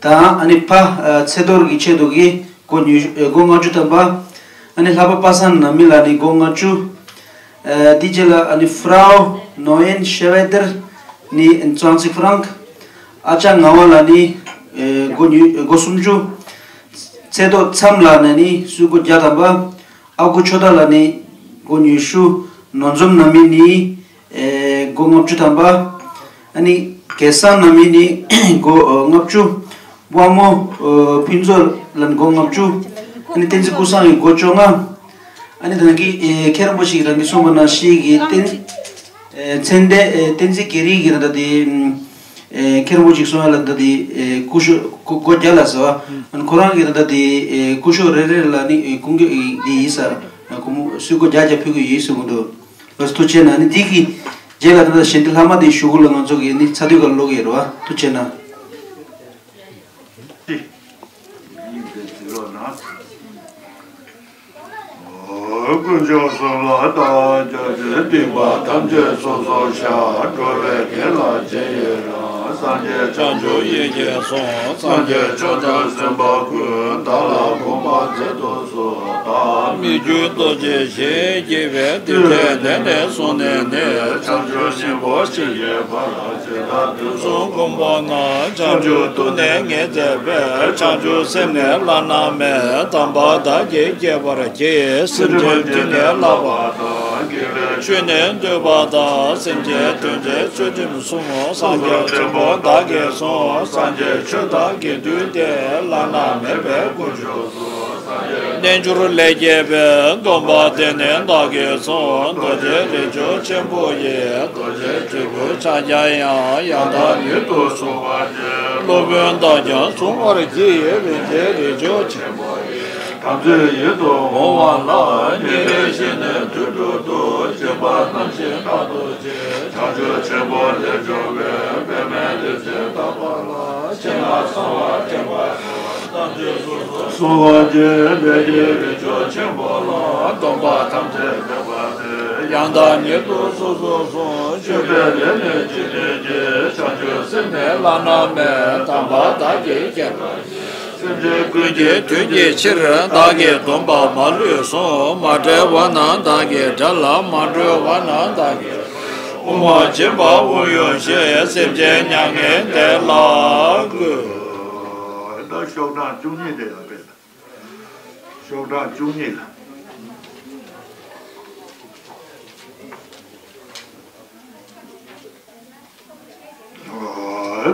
དང་ཨ་ནི་ཕ་ཚེ་རྡོར་གྱི་ཆེད་དུ་གི་སྒོར་ཉི་ཤུ་སྒོར་ལྔ་བཅུ་ཐམ་པ། ཨ་ནི་ལྷག་པ་པ་སངས་ནང་མི་ལགས་ནི་སྒོར་ལྔ་བཅུ། ཨ་དེ་རྗེས་ལ་ཨ་ནི་ཕ་རའུ་ནོ་ཡན་ཤེ་ཝེ་ཏར་ནི་ཙོང་ཙི་ཧྥ་རང་ཀ་ཨ་ཅག་ངག་དབང་ལགས་ནི་ཨེ་སྒོར་ཉི་སྒོར་སུམ་ཅུ། ཚེ་ཐོག་མཚམས་ལགས་ནས་ནི་སུ་སྒོར་བརྒྱ་ཐམ་པ། ཨ་ཁུ་ཆོས་བདག་ལགས་ནི་སྒོར་ཉི་ཤུ། ནོར་འཛོམས་ནང་མི་ནི་ཨེ་སྒོར་ལྔ་བཅུ་ཐམ་པ། ཨ་ནི་སྐལ་བཟང་ནང་མི་ནི་སྒོར་ཨ་ལྔ་བཅུ། དབང་མོ་ཨ་ཕུན་ཚོགས་ལགས་ནི་སྒོར་ལྔ་བཅུ། ཨ་ནི་བསྟན་འཛིན་ཀུན་བཟང་གིས་སྒོར་བཅོ་ལྔ། ཨ་ནི་ད་གིན་ཨེ་མཁན་རིན་པོ་ཆེ་གིས་རང་གིས་གསུངས་པ་ནང་བཞིན་གྱི་བསྟན། ཨེ་ཚེ་འདས་ཨེ་བསྟན་འཛིན་རྒྱ་རིགས་ཀྱི་ད་ལྟ་དེ་ཨེ་མཁན་རིན་པོ་ཆེ་གསུངས་ཡ་ལ་ད་ལྟ་དེ་ཨེ་སྐུ་ཞབས་སྒོ་སྒོ་བརྒྱ་ལ་ཟེར་བ། ཨ་ནི་ཁོ་རང་གི་ད་ལྟ་དེ་ཨེ་སྐུ་ཞབས་རེ་རེ་ལ་ནི་ཨེ་སྐུ་འགྱེད་དེ་ཡིན་ས། ཨ་སྒོར་མོ་སུས་སྒོར་བརྒྱ་བརྒྱ་ཕུལ་གི་ཡོད་ཟེར་གི་འདུག་ལགས་སོ། ཐུགས་རྗེ་གནང་། ཨ་ནི་འདི་གི་རྗེས་ལ་ད་ལྟ་ཞལ་འདེབས་ལྷག་མ་དེ་ཞུ་གི་ལ་ང་ཚོ་གི་ནི་ཚ་དུས་ཀ་ཀློག་གི་ཡོད་རེད་བ། ཐུགས་རྗེ་གནང་། དཀོན་མཆོག་གསུམ་ལ་བདག་སྐྱབས་མཆི། སྡིག་པ་ཐམས་ཅད་སོ་སོར་བཤགས། འགྲོ་བའི་དོན་ལ་རྗེས་ཡི་རང་། སངས་རྒྱས་བྱང་ཆུབ་ཡེ་ཤེས་གསུམ། སངས་རྒྱས་ཆོས་དང་སེམས་དཔའ་ཀུན། བདག་ལ་གོམས་པར་མཛད་དུ་གསོལ། བདག་མི་བསྐྱོད་རྡོ་རྗེ་ཞེས། བགྱི་བའི་སྡིག་བྲལ་དེ་ནས་བཟུང་ནས་ནི། བྱང་ཆུབ་སྙིང་པོར་མཆིས་ཀྱི་བར། ཇི་ལྟར་དུས་གསུམ་མགོན་པོ་རྣམས། བྱང་ཆུབ་ཏུ་ནི་ངེས་མཛད་པའི། བྱང་ཆུབ་སེམས་ནི་བླ་ན་མེད། དམ་པ་བདག་གིས་བསྐྱེད་པར་བགྱི། སེམས་ཅན་བདུད་ནས་བརླག་པ་དང་། དགེ་བའི་ཆོས་ནི་བསྟོད་པ་དང་། སེམས་ཅན་དོན་མཛད་ཚུལ་ཁྲིམས་གསུམ། སངས་རྒྱས་ཆེན་པོ་བདག་གིས་བསྲུང་། སངས་རྒྱས་ཆོས་དང་དགེ་འདུན་ཏེ། བླ་ན་མེད་པའི་དཀོན་མཆོག་གསུམ། སངས་རྒྱས་ རྣལ་འབྱོར་ལས་སྐྱེས་པའི་སྡོམ་པ་དེ་ནི་བདག་གིས་སྲུང་། རྡོ་རྗེ་རིགས་ཆུང་ཆེན་པོ་ཡི། རྡོ་རྗེ་སྤྲུལ་སྐུའི་ཕྱག་རྒྱ་ཡང་། ཡང་དག་ཉིད་དུ་སྲུང་བར་བགྱི། སློབ་དཔོན་བདག་ཀྱང་སྲུང་བར་བགྱི། རིན་ཆེན་རིགས་ཆུང་ཆེན་པོ་ཡི། དམ་ཚིག་ཡིད་དུ་འོང་བ་ལ། ཉིན་རེ་བཞིན་ནི་དུས་དྲུག་ཏུ། སྦྱིན་པ་རྣམ་བཞི་རྟག་ཏུ་བགྱི། བྱང་ཆུབ་ཆེན་པོ་ལས་བྱུང་བའི། པདྨའི་རིག་འཛིན་རྟག་པ་ལ། སྤྱན་ལ་གསང་བ་བསྟན་པ་ཡང་། རྣམ་ཤེས་སོ་སོར་སྲུང་བར་བགྱི། ལས་ཀྱི་རིགས་ཆུང་ཆེན་པོ་ལ། སྡོམ་པ་ཐམས་ཅད་འདེབས་པ་སྟེ། ཡང་དག་ཉིད་དུ་སོ་སོར་སྲུང་། མཆོད་པའི་ལས་ནི་ཇི་སྙེད་ཀྱི། བྱང་ཆུབ་སེམས་ནི་བླ་ན་མེད། དམ་པ་བདག་གིས་མཁྱེན་པར་བགྱི། སེམས་ཅན་ཀུན་གྱི་དོན་གྱི་ཕྱིར། བདག་གིས་སྡོམ་པ་མ་ལུས་སྲུང་། མ་བསྒྲལ་བ་ན་བདག་གིས་བསྒྲལ་ལ། མ་གྲོལ་བ་ན་བདག་གིས། དབུ་མ་འབྱིན་པ་དབུགས་དབྱུང་ཞིང་། སེམས་ཅན་མྱ་ངན་འདས་ལ་བཀོད། ད་ཤོག་གྲངས་བཅུ་གཉིས་དེ་ལ་དཔེ། ཤོག་གྲངས་བཅུ་གཉིས་ལ།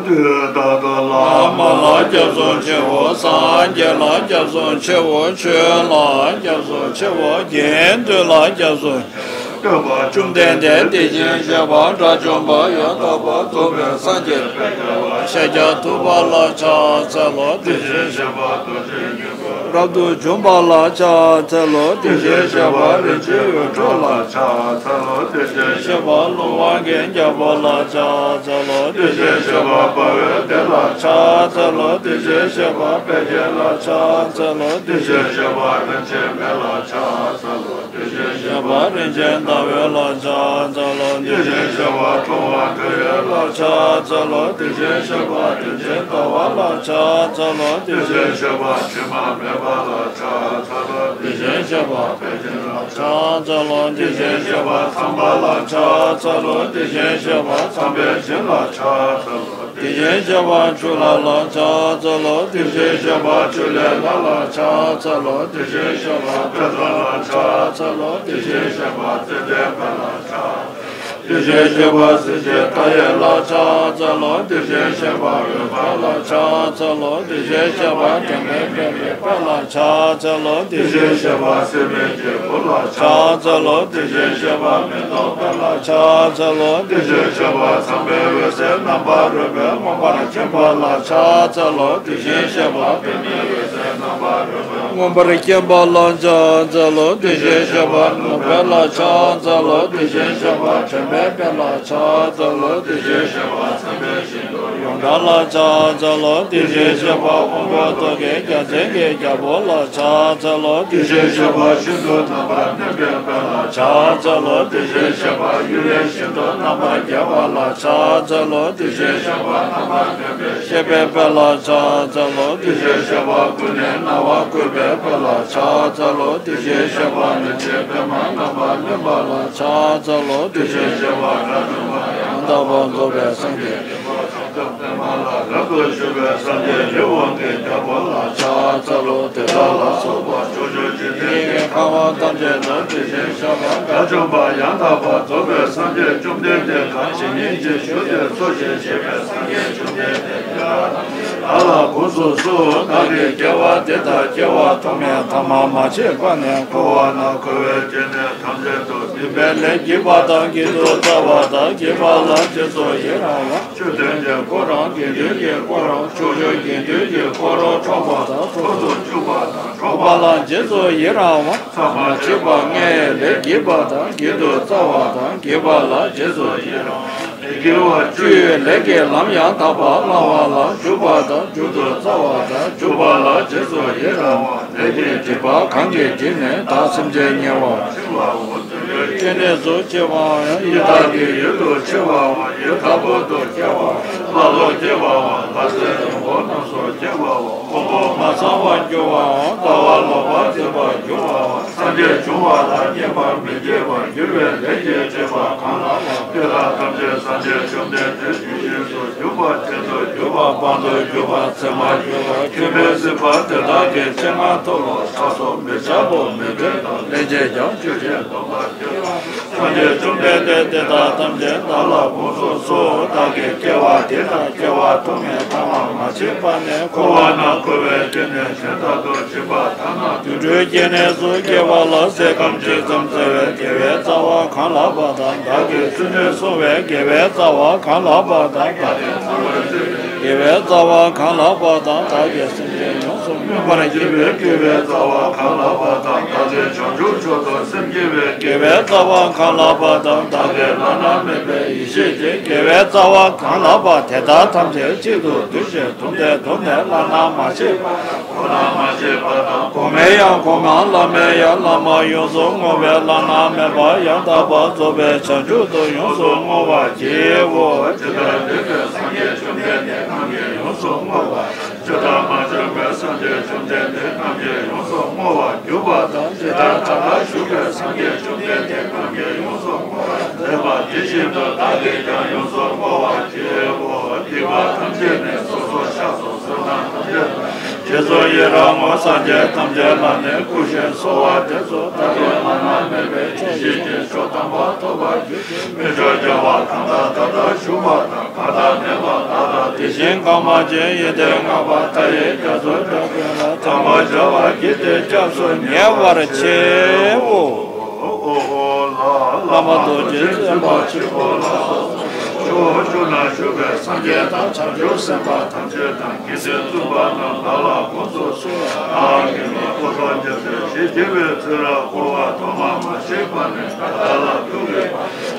དུས་རྟག་ཏུ་བླ་མ་ལ་སྐྱབས་སུ་མཆིའོ། སངས་རྒྱས་ལ་སྐྱབས་སུ་མཆིའོ། ཆོས་ལ་སྐྱབས་སུ་མཆིའོ། དགེ་འདུན་ལ་སྐྱབས་སུ་མཆིའོ། སྟོན་པ་བཅོམ་ལྡན་འདས་དེ་བཞིན་གཤེགས་པ། དགྲ་བཅོམ་པ། ཡང་དག་པར་རྫོགས་པའི་སངས་རྒྱས་དཔལ་རྒྱལ་བ་ཤཱཀྱ་ཐུབ་པ་ལ་ཕྱག་འཚལ་ལོ། དེ་བཞིན་གཤེགས་པ་རྡོ་རྗེ་སྙིང་པོ། རབ་ཏུ་འཇོམས་པ་ལ་ཕྱག་འཚལ་ལོ། དེ་བཞིན་གཤེགས་པ་རིན་ཆེན་འོད་འཕྲོ་ལ་ཕྱག་འཚལ་ལོ། དེ་བཞིན་གཤེགས་པ་ཀླུ་དབང་གི་རྒྱལ་པོ་ལ་ཕྱག་འཚལ་ལོ། དེ་བཞིན་གཤེགས་པ་དཔའ་བོའི་སྡེ་ལ་ཕྱག་འཚལ་ལོ། དེ་བཞིན་གཤེགས་པ་དཔལ་ཆེན་ལ་ཕྱག་འཚལ་ལོ། དེ་བཞིན་གཤེགས་པ་རིན་ཆེན་དཔལ་ལ་ཕྱག་འཚལ་ལོ། དེ་བཞིན་གཤེགས་པ་རིན་ཆེན་ཟླ་འོད་ལ་ཕྱག་འཚལ་ལོ། དེ་བཞིན་གཤེགས་པ་འཁྲུངས་པ་དོན་ཡོད་ལ་ཕྱག་འཚལ་ལོ། དེ་བཞིན་གཤེགས་པ་རིན་ཆེན་ཟླ་བ་ལ་ཕྱག་འཚལ་ལོ། དེ་བཞིན་གཤེགས་པ་དྲི་མ་མེད་པ་ལ་ཕྱག་འཚལ་ལོ། དེ་བཞིན་གཤེགས་པ་དཔལ་ཆེན་ལ་ཕྱག་འཚལ་ལོ། དེ་བཞིན་གཤེགས་པ་ཚངས་པ་ལ་ཕྱག་འཚལ་ལོ། དེ་བཞིན་གཤེགས་པ་ཚངས་པའི་བྱིན་ལ་ཕྱག་འཚལ་ལོ། དེ་བཞིན་གཤེགས་པ་ཆུ་ལྷ་ལ་ཕྱག་འཚལ་ལོ། དེ་བཞིན་གཤེགས་པ་ཆུ་ལྷའི་ལྷ་ལ་ཕྱག་འཚལ་ལོ། དེ་བཞིན་གཤེགས་པ་དཔལ་བཟང་ལ་ཕྱག་འཚལ་ལོ། དེ་བཞིན་གཤེགས་པ་ཙན་དན་དཔལ་ལ་ཕྱག་དེ་བཞིན་གཤེགས་པ་སྲིད་ཞིའི་མཐའ་ཡས་ལ་ཕྱག་འཚལ་ལོ། དེ་བཞིན་གཤེགས་པ་འོད་དཔལ་ལ་ཕྱག་འཚལ་ལོ། དེ་བཞིན་གཤེགས་པ་དྲན་པས་དཔལ་ལ་ཕྱག་འཚལ་ལོ། དེ་བཞིན་གཤེགས་པ་སྲེད་མེད་ཀྱི་བུ་ལ་ཕྱག་འཚལ་ལོ། དེ་བཞིན་གཤེགས་པ་མེ་ཏོག་དཔལ་ལ་ཕྱག་འཚལ་ལོ། དེ་བཞིན་གཤེགས་པ་ཚངས་པའི་འོད་ཟེར་རྣམ་པར་རོལ་པས་མངོན་པར་མཁྱེན་པ་ལ་ཕྱག་འཚལ་ལོ། དེ་བཞིན་གཤེགས་པ་པདྨའི་འོད་ཟེར་རྣམ་པར་རོལ་པས་མངོན་པར་མཁྱེན་པ་ལ་ཕྱག་འཚལ་ལོ། དེ་བཞིན་གཤེགས་པ་ནོར་དཔལ་ལ་ཕྱག་འཚལ་ལོ། དེ་བཞིན་གཤེགས་པ་དྲན་པས་དཔལ་ལ་ཕྱག་འཚལ་ལོ། དེ་བཞིན་གཤེགས་པ་ཚངས་པའི་ཡོངས་གྲགས་ལ་ཕྱག་འཚལ་ལོ། དེ་བཞིན་གཤེགས་པ་དབང་པོ་ཏོག་གི་རྒྱལ་མཚན་གྱི་རྒྱལ་པོ་ལ་ཕྱག་འཚལ་ལོ། དེ་བཞིན་གཤེགས་པ་ཤིན་ཏུ་རྣམ་པར་གནོན་པའི་དཔལ་ལ་ཕྱག་འཚལ་ལོ། དེ་བཞིན་གཤེགས་པ་གཡུལ་ལས་ཤིན་ཏུ་རྣམ་པར་རྒྱལ་བ་ལ་ཕྱག་འཚལ་ལོ། དེ་བཞིན་གཤེགས་པ་རྣམ་པར་གནོན་པའི་གཤེགས་པའི་དཔལ་ལ་ཕྱག་འཚལ་ལོ། དེ་བཞིན་གཤེགས་པ་ཀུན་ནས་སྣང་བ་བཀོད་པའི་དཔལ་ལ་ཕྱག་འཚལ་ལོ། དེ་བཞིན་གཤེགས་པ་རིན་ཆེན་པདྨ་རྣམ་པར་གནོན་པ་ལ་ཕྱག་འཚལ་ལོ། དེ་བཞིན་གཤེགས་པ་དགྲ་བཅོམ་པ་ཡང་དག་པར་རྫོགས་པའི་སངས་རྒྱས། རབ་ཏུ་བཞུགས་པའི་སངས་རྒྱས་ཡིད་འོང་གི་རྒྱལ་པོ་ལ་ཕྱག་འཚལ་ལོ། དེ་དག་ལ་སོགས་པ་ཕྱོགས་བཅུའི་འཇིག་རྟེན་གྱི་འཁོར་བ་ཐམས་ཅད་ན་དེ་བཞིན་གཤེགས་པ་དགྲ་བཅོམ་པ་ཡང་དག་པར་རྫོགས་པའི་སངས་རྒྱས་བཅོམ་ལྡན་འདས་གང་ཇི་སྙེད་ཅིག་བཞུགས་ཏེ་འཚོ་ཞིང་གཞེས་པའི་སངས་རྒྱས་བཅོམ་ལྡན་འདས་དེ་དག་ལ་དགོངས་སུ་གསོལ། བདག་གིས་སྐྱེ་བ་འདི་དང་སྐྱེ་བ་ཐོག་མའི་ཐ་མ་མ་མཆིས་པ་ནས་འཁོར་བ་ན་འཁོར་བའི་སྐྱེ་གནས་ཐམས་ཅད་དུ་སྡིག་པའི་ལས་བགྱིས་པ་དང་། བགྱིད་དུ་སྩལ་བ་དང་། བགྱིས་པ་ལ་རྗེས་སུ་ཡི་རང་བ། མཆོད་རྟེན་གྱི་དཀོར་རམ། དགེ་འདུན་གྱི་དཀོར་རམ། ཕྱོགས་བཅུའི་དགེ་འདུན་གྱི་དཀོར་རམ། འཕྲོག་པ་དང་། འཕྲོག་ཏུ་བཅུག་པ་དང་། འཕྲོག་པ་ལ་རྗེས་སུ་ཡི་རང་བ། མཚམས་མ་མཆིས་པ་ལྔའི་ལས་བགྱིས་པ་དང་། བགྱིད་དུ་སྩལ་བ་དང་། བགྱིས་པ་ལ་རྗེས་སུ་ཡི་རང་བ། ལས་དགེ་བ་བཅུའི་ལས་ཀྱི་ལམ་ཡང་དག་པར་བླང་བ་ལ་འཇུག་པ་དང་། འཇུག་ཏུ་སྩལ་བ་དང་། འཇུག་པ་ལ་རྗེས་སུ་ཡི་རང་བ། ལས་ཀྱི་སྒྲིབ་པ་གང་གིས་བསྒྲིབས་ནས་བདག་སེམས་ཅན་དམྱལ་བར་སྐྱེ་གནས་སུ་སྐྱེ་བའམ། ཡི་དྭགས་ཀྱི་ཡུལ་དུ་སྐྱེ་བའམ། ཡི་དྭགས་པོ་དུ་སྐྱེ་བའམ། ལྷ་ལུ་སྐྱེ་བའམ། ལྷ་སྲིན་རིན་པོ་རྣམས་སུ་སྐྱེ་བའམ། དབང་པོ་མ་ཚང་བར་འགྱུར་བའམ། ལྟ་བ་ལོག་པར་འཛིན་པར་འགྱུར་བའམ། སངས་རྒྱས་འབྱུང་བ་ལ་བསྙེན་པར་མི་བགྱིད་པར་འགྱུར་བའི་ལས་ཀྱི་སྒྲིབ་པ་གང་ལ་ལ་དེ་དག་ཐམས་ཅད་སངས་རྒྱས་བཅོམ་ལྡན་འདས་ཀྱི་ཞིང་དུ་འཇུག་པ་ཅན་དུ་འགྱུར། པ་དཔང་དུ་གྱུར་པ་ཚད་མར་གྱུར་པ་ཁྱོད་མི་སྲིད་པ་དེ་དག་གི་སྤྱན་སྔར་མཐོལ་ལོ་བཤགས་སོ། མི་འཆབ་བོ་མི་འདྲེན་དང་ལན་གཅིག་ཀྱང་ཆོས་བྱེད་སྡོམ་པར་འགྱུར་བ། སངས་རྒྱས་བཅོམ་ལྡན་འདས་དེ་དག་ཐམས་ཅད་བདག་ལ་དགོངས་སུ་གསོལ། བདག་གིས་སྐྱེ་བ་འདི་དང་སྐྱེ་བ་ཐོག་མའི་ཐ་མ་མ་མཆིས་པ་ནས་འཁོར་བ་ན་འཁོར་བའི་རྒྱུ་ནས་དོན་དག་ཏུ་འཇིགས་པ་དག་ན་དུད་འགྲོའི་སྐྱེ་གནས་སུ་སྐྱེ་བ་ལ་ཟས་ཁམ་ཇི་ཙམ་བསྩལ་བའི་དགེ་བའི་རྩ་བ་གང་ལགས་པ་དང་། བདག་གིས་བཙུན་མོར་སྲུང་བའི་དགེ་བའི་རྩ་བ་གང་ལགས་པ་དང་། བདག་གིས་དགེ་བའི་རྩ་བ་གང་ལགས་པ་དང་། བདག་གིས་སེམས་ཅན་ཡོངས་སུ་སྨོན་པར་བགྱིས་པའི་དགེ་བའི་རྩ་བ་གང་ལགས་པ་དང་། བདག་གིས་བྱང་ཆུབ་མཆོག་ཏུ་སེམས་བསྐྱེད་པའི་དགེ་བའི་རྩ་བ་གང་ལགས་པ་དང་། བདག་གིས་བླ་ན་མེད་པའི་ཡེ་ཤེས་ཀྱི་དགེ་བའི་རྩ་བ་གང་ལགས་པ་དེ་དག་ཐམས་ཅད་གཅིག་ཏུ་བསྡུས་ཤིང་བཟླུམས་ཏེ་བསྡོམས་ནས་བླ་ན་མ་མཆིས་པ་དང་། གོང་ན་མ་མཆིས་པ་དང་། གོང་མའི་ཡང་གོང་མ། བླ་མའི་ཡང་བླ་མ། ཡོངས་སུ་བསྔོ་བས་བླ་ན་མེད་པ་ཡང་དག་པར་རྫོགས་པའི་བྱང་ཆུབ་ཏུ་ཡོངས་སུ་བསྔོ་བར་བགྱིའོ། ཇི་ལྟར་འདོད་པའི་སངས་རྒྱས་བཅོམ་ལྡན་འདས་རྣམས་ཀྱིས་ཡོངས་སུ་བསྔོ་བ། ཇི་ལྟར་མ་བྱོན་པའི་སངས་རྒྱས་བཅོམ་ལྡན་འདས་རྣམས་ཀྱིས་ཡོངས་སུ་བསྔོ་བར་གྱུར་པ་དང་། ཇི་ལྟར་ད་ལྟར་བཞུགས་པའི་སངས་རྒྱས་བཅོམ་ལྡན་འདས་རྣམས་ཀྱིས་ཡོངས་སུ་བསྔོ་བར་མཛད་པ་དེ་བཞིན་དུ་བདག་གིས་ཀྱང་ཡོངས་སུ་བསྔོ་བར་བགྱིའོ། སྡིག་པ་ཐམས་ཅད་ནི་སོ་སོར་བཤགས་སོ། བསོད་ནམས་ཐམས་ཅད་ལ། རྗེས་སུ་ཡི་རང་ངོ་། སངས་རྒྱས་ཐམས་ཅད་ལ་ནི་བསྐུལ་ཞིང་གསོལ་བ་འདེབས་སོ། བདག་གིས་བླ་ན་མེད་པའི་ཡེ་ཤེས་ཀྱི་མཆོག་དམ་པ་ཐོབ་པར་གྱུར་ཅིག་དམན་མཆོག་རྒྱལ་བ་གང་དག་ད་ལྟར་བཞུགས་པ་དང་། མ་དག་མེད་པ་དག་དང་དེ་བཞིན་འགག་མ་ཆེན་ཡོན་ཏན་བསྔགས་པ་མཐའ་ཡས་རྒྱ་མཚོ་འདྲ་ཀུན་ལ། དམ་པར་བྱ་བར་བགྱིས་ཏེ་སྐྱབས་སུ་ཉེ་བར་མཆིའོ། བླ་མ་རྡོ་རྗེ་སེམས་དཔའ་ཆེན་པོ་ལ་སོགས་པ། ཕྱོགས་བཅུ་ན་བཞུགས་པའི་སངས་རྒྱས་དང་བྱང་ཆུབ་སེམས་དཔའ་ཐམས་ཅད་དང་། དགེ་འདུན་བཙུན་པ་རྣམས་བདག་ལ་དགོངས་སུ་གསོལ། བདག་གིས་ནི་འཁོར་དང་འཇིག་རྟེན་ཞེས་བགྱི་བའི་ཚུལ་ལ། འཁོར་བ་ཐོག་མ་མ་མཆིས་པ་ནས་བདག་ལྟ་ལ་ཐུག་གི་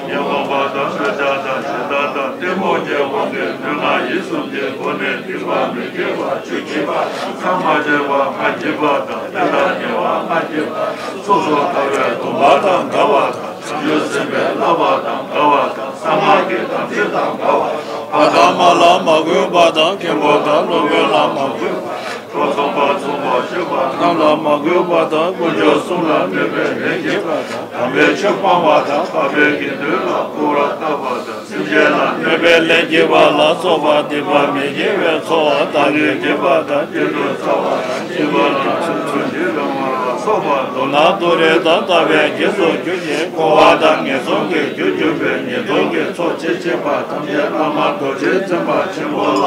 ཉོན་མོངས་པ་དང་འདོད་ཆགས་དང་ཞེ་སྡང་དང་གཏི་མུག་གི་དབང་གིས་ལུས་ངག་ཡིད་གསུམ་གྱི་སྒོ་ནས་སྡིག་པ་མི་དགེ་བ་བཅུ་བགྱིས་པ་དང་། ལྷག་མ་བྱས་པ་ལྔ་བགྱིས་པ་དང་། དེ་དག་ཉེ་བ་ལྔ་བགྱིས་པ་དང་། སོ་སོར་ཐར་པའི་སྡོམ་པ་དང་འདྲ་བ་དང་། བྱང་ཆུབ་སེམས་དཔའི་བསླབ་པ་དང་འདྲ་བ་དང་། གསང་སྔགས་ཀྱི་དམ་ཚིག་དང་འདྲ་བ་དང་། ཕ་དང་མ་ལ་མ་གུས་པ་དང་། མཁན་པོ་དང་སློབ་དཔོན་ལ་མ་གུས་པ། གྲོགས་ཚངས་པ་ཚངས་པར་སྤྱོད་པ་རྣམས་ལ་མ་གུས་པ་དང་། དཀོན་མཆོག་གསུམ་ལ་གནོད་པའི་ལས་བགྱིས་པ་དང་། དམ་པའི་ཆོས་སྤོང་བ་དང་། པགས་པའི་དགེ་འདུན་ལ་སྐུར་བ་བཏབ་པ་དང་། སེམས་ཅན་ལ་གནོད་པའི་ལས་བགྱིས་པ་ལ་སོགས་པ་སྡིག་པ་མི་དགེ་བའི་ཚོགས་བདག་གིས་བགྱིས་པ་དང་། བགྱིད་དུ་སྩལ་བ་དང་། བགྱིས་པ་ལ་ཚུལ་ཚུལ་འདི་རང་བ་ལ་སོགས་པ་མདོར་ན་མདོ་རེ་དང་ལྟ་བའི་རྗེས་སུ་འཇུག་ཅིང་། འཁོར་བ་དང་ངན་སོང་གི་རྒྱུར་གྱུར་པའི་ཉེས་ལྟུང་གི་ཚོགས་ཅི་མཆིས་པ་ཐམས་ཅད་བླ་མ་རྡོ་རྗེ་འཛིན་པ་ཆེན་པོ་ལ།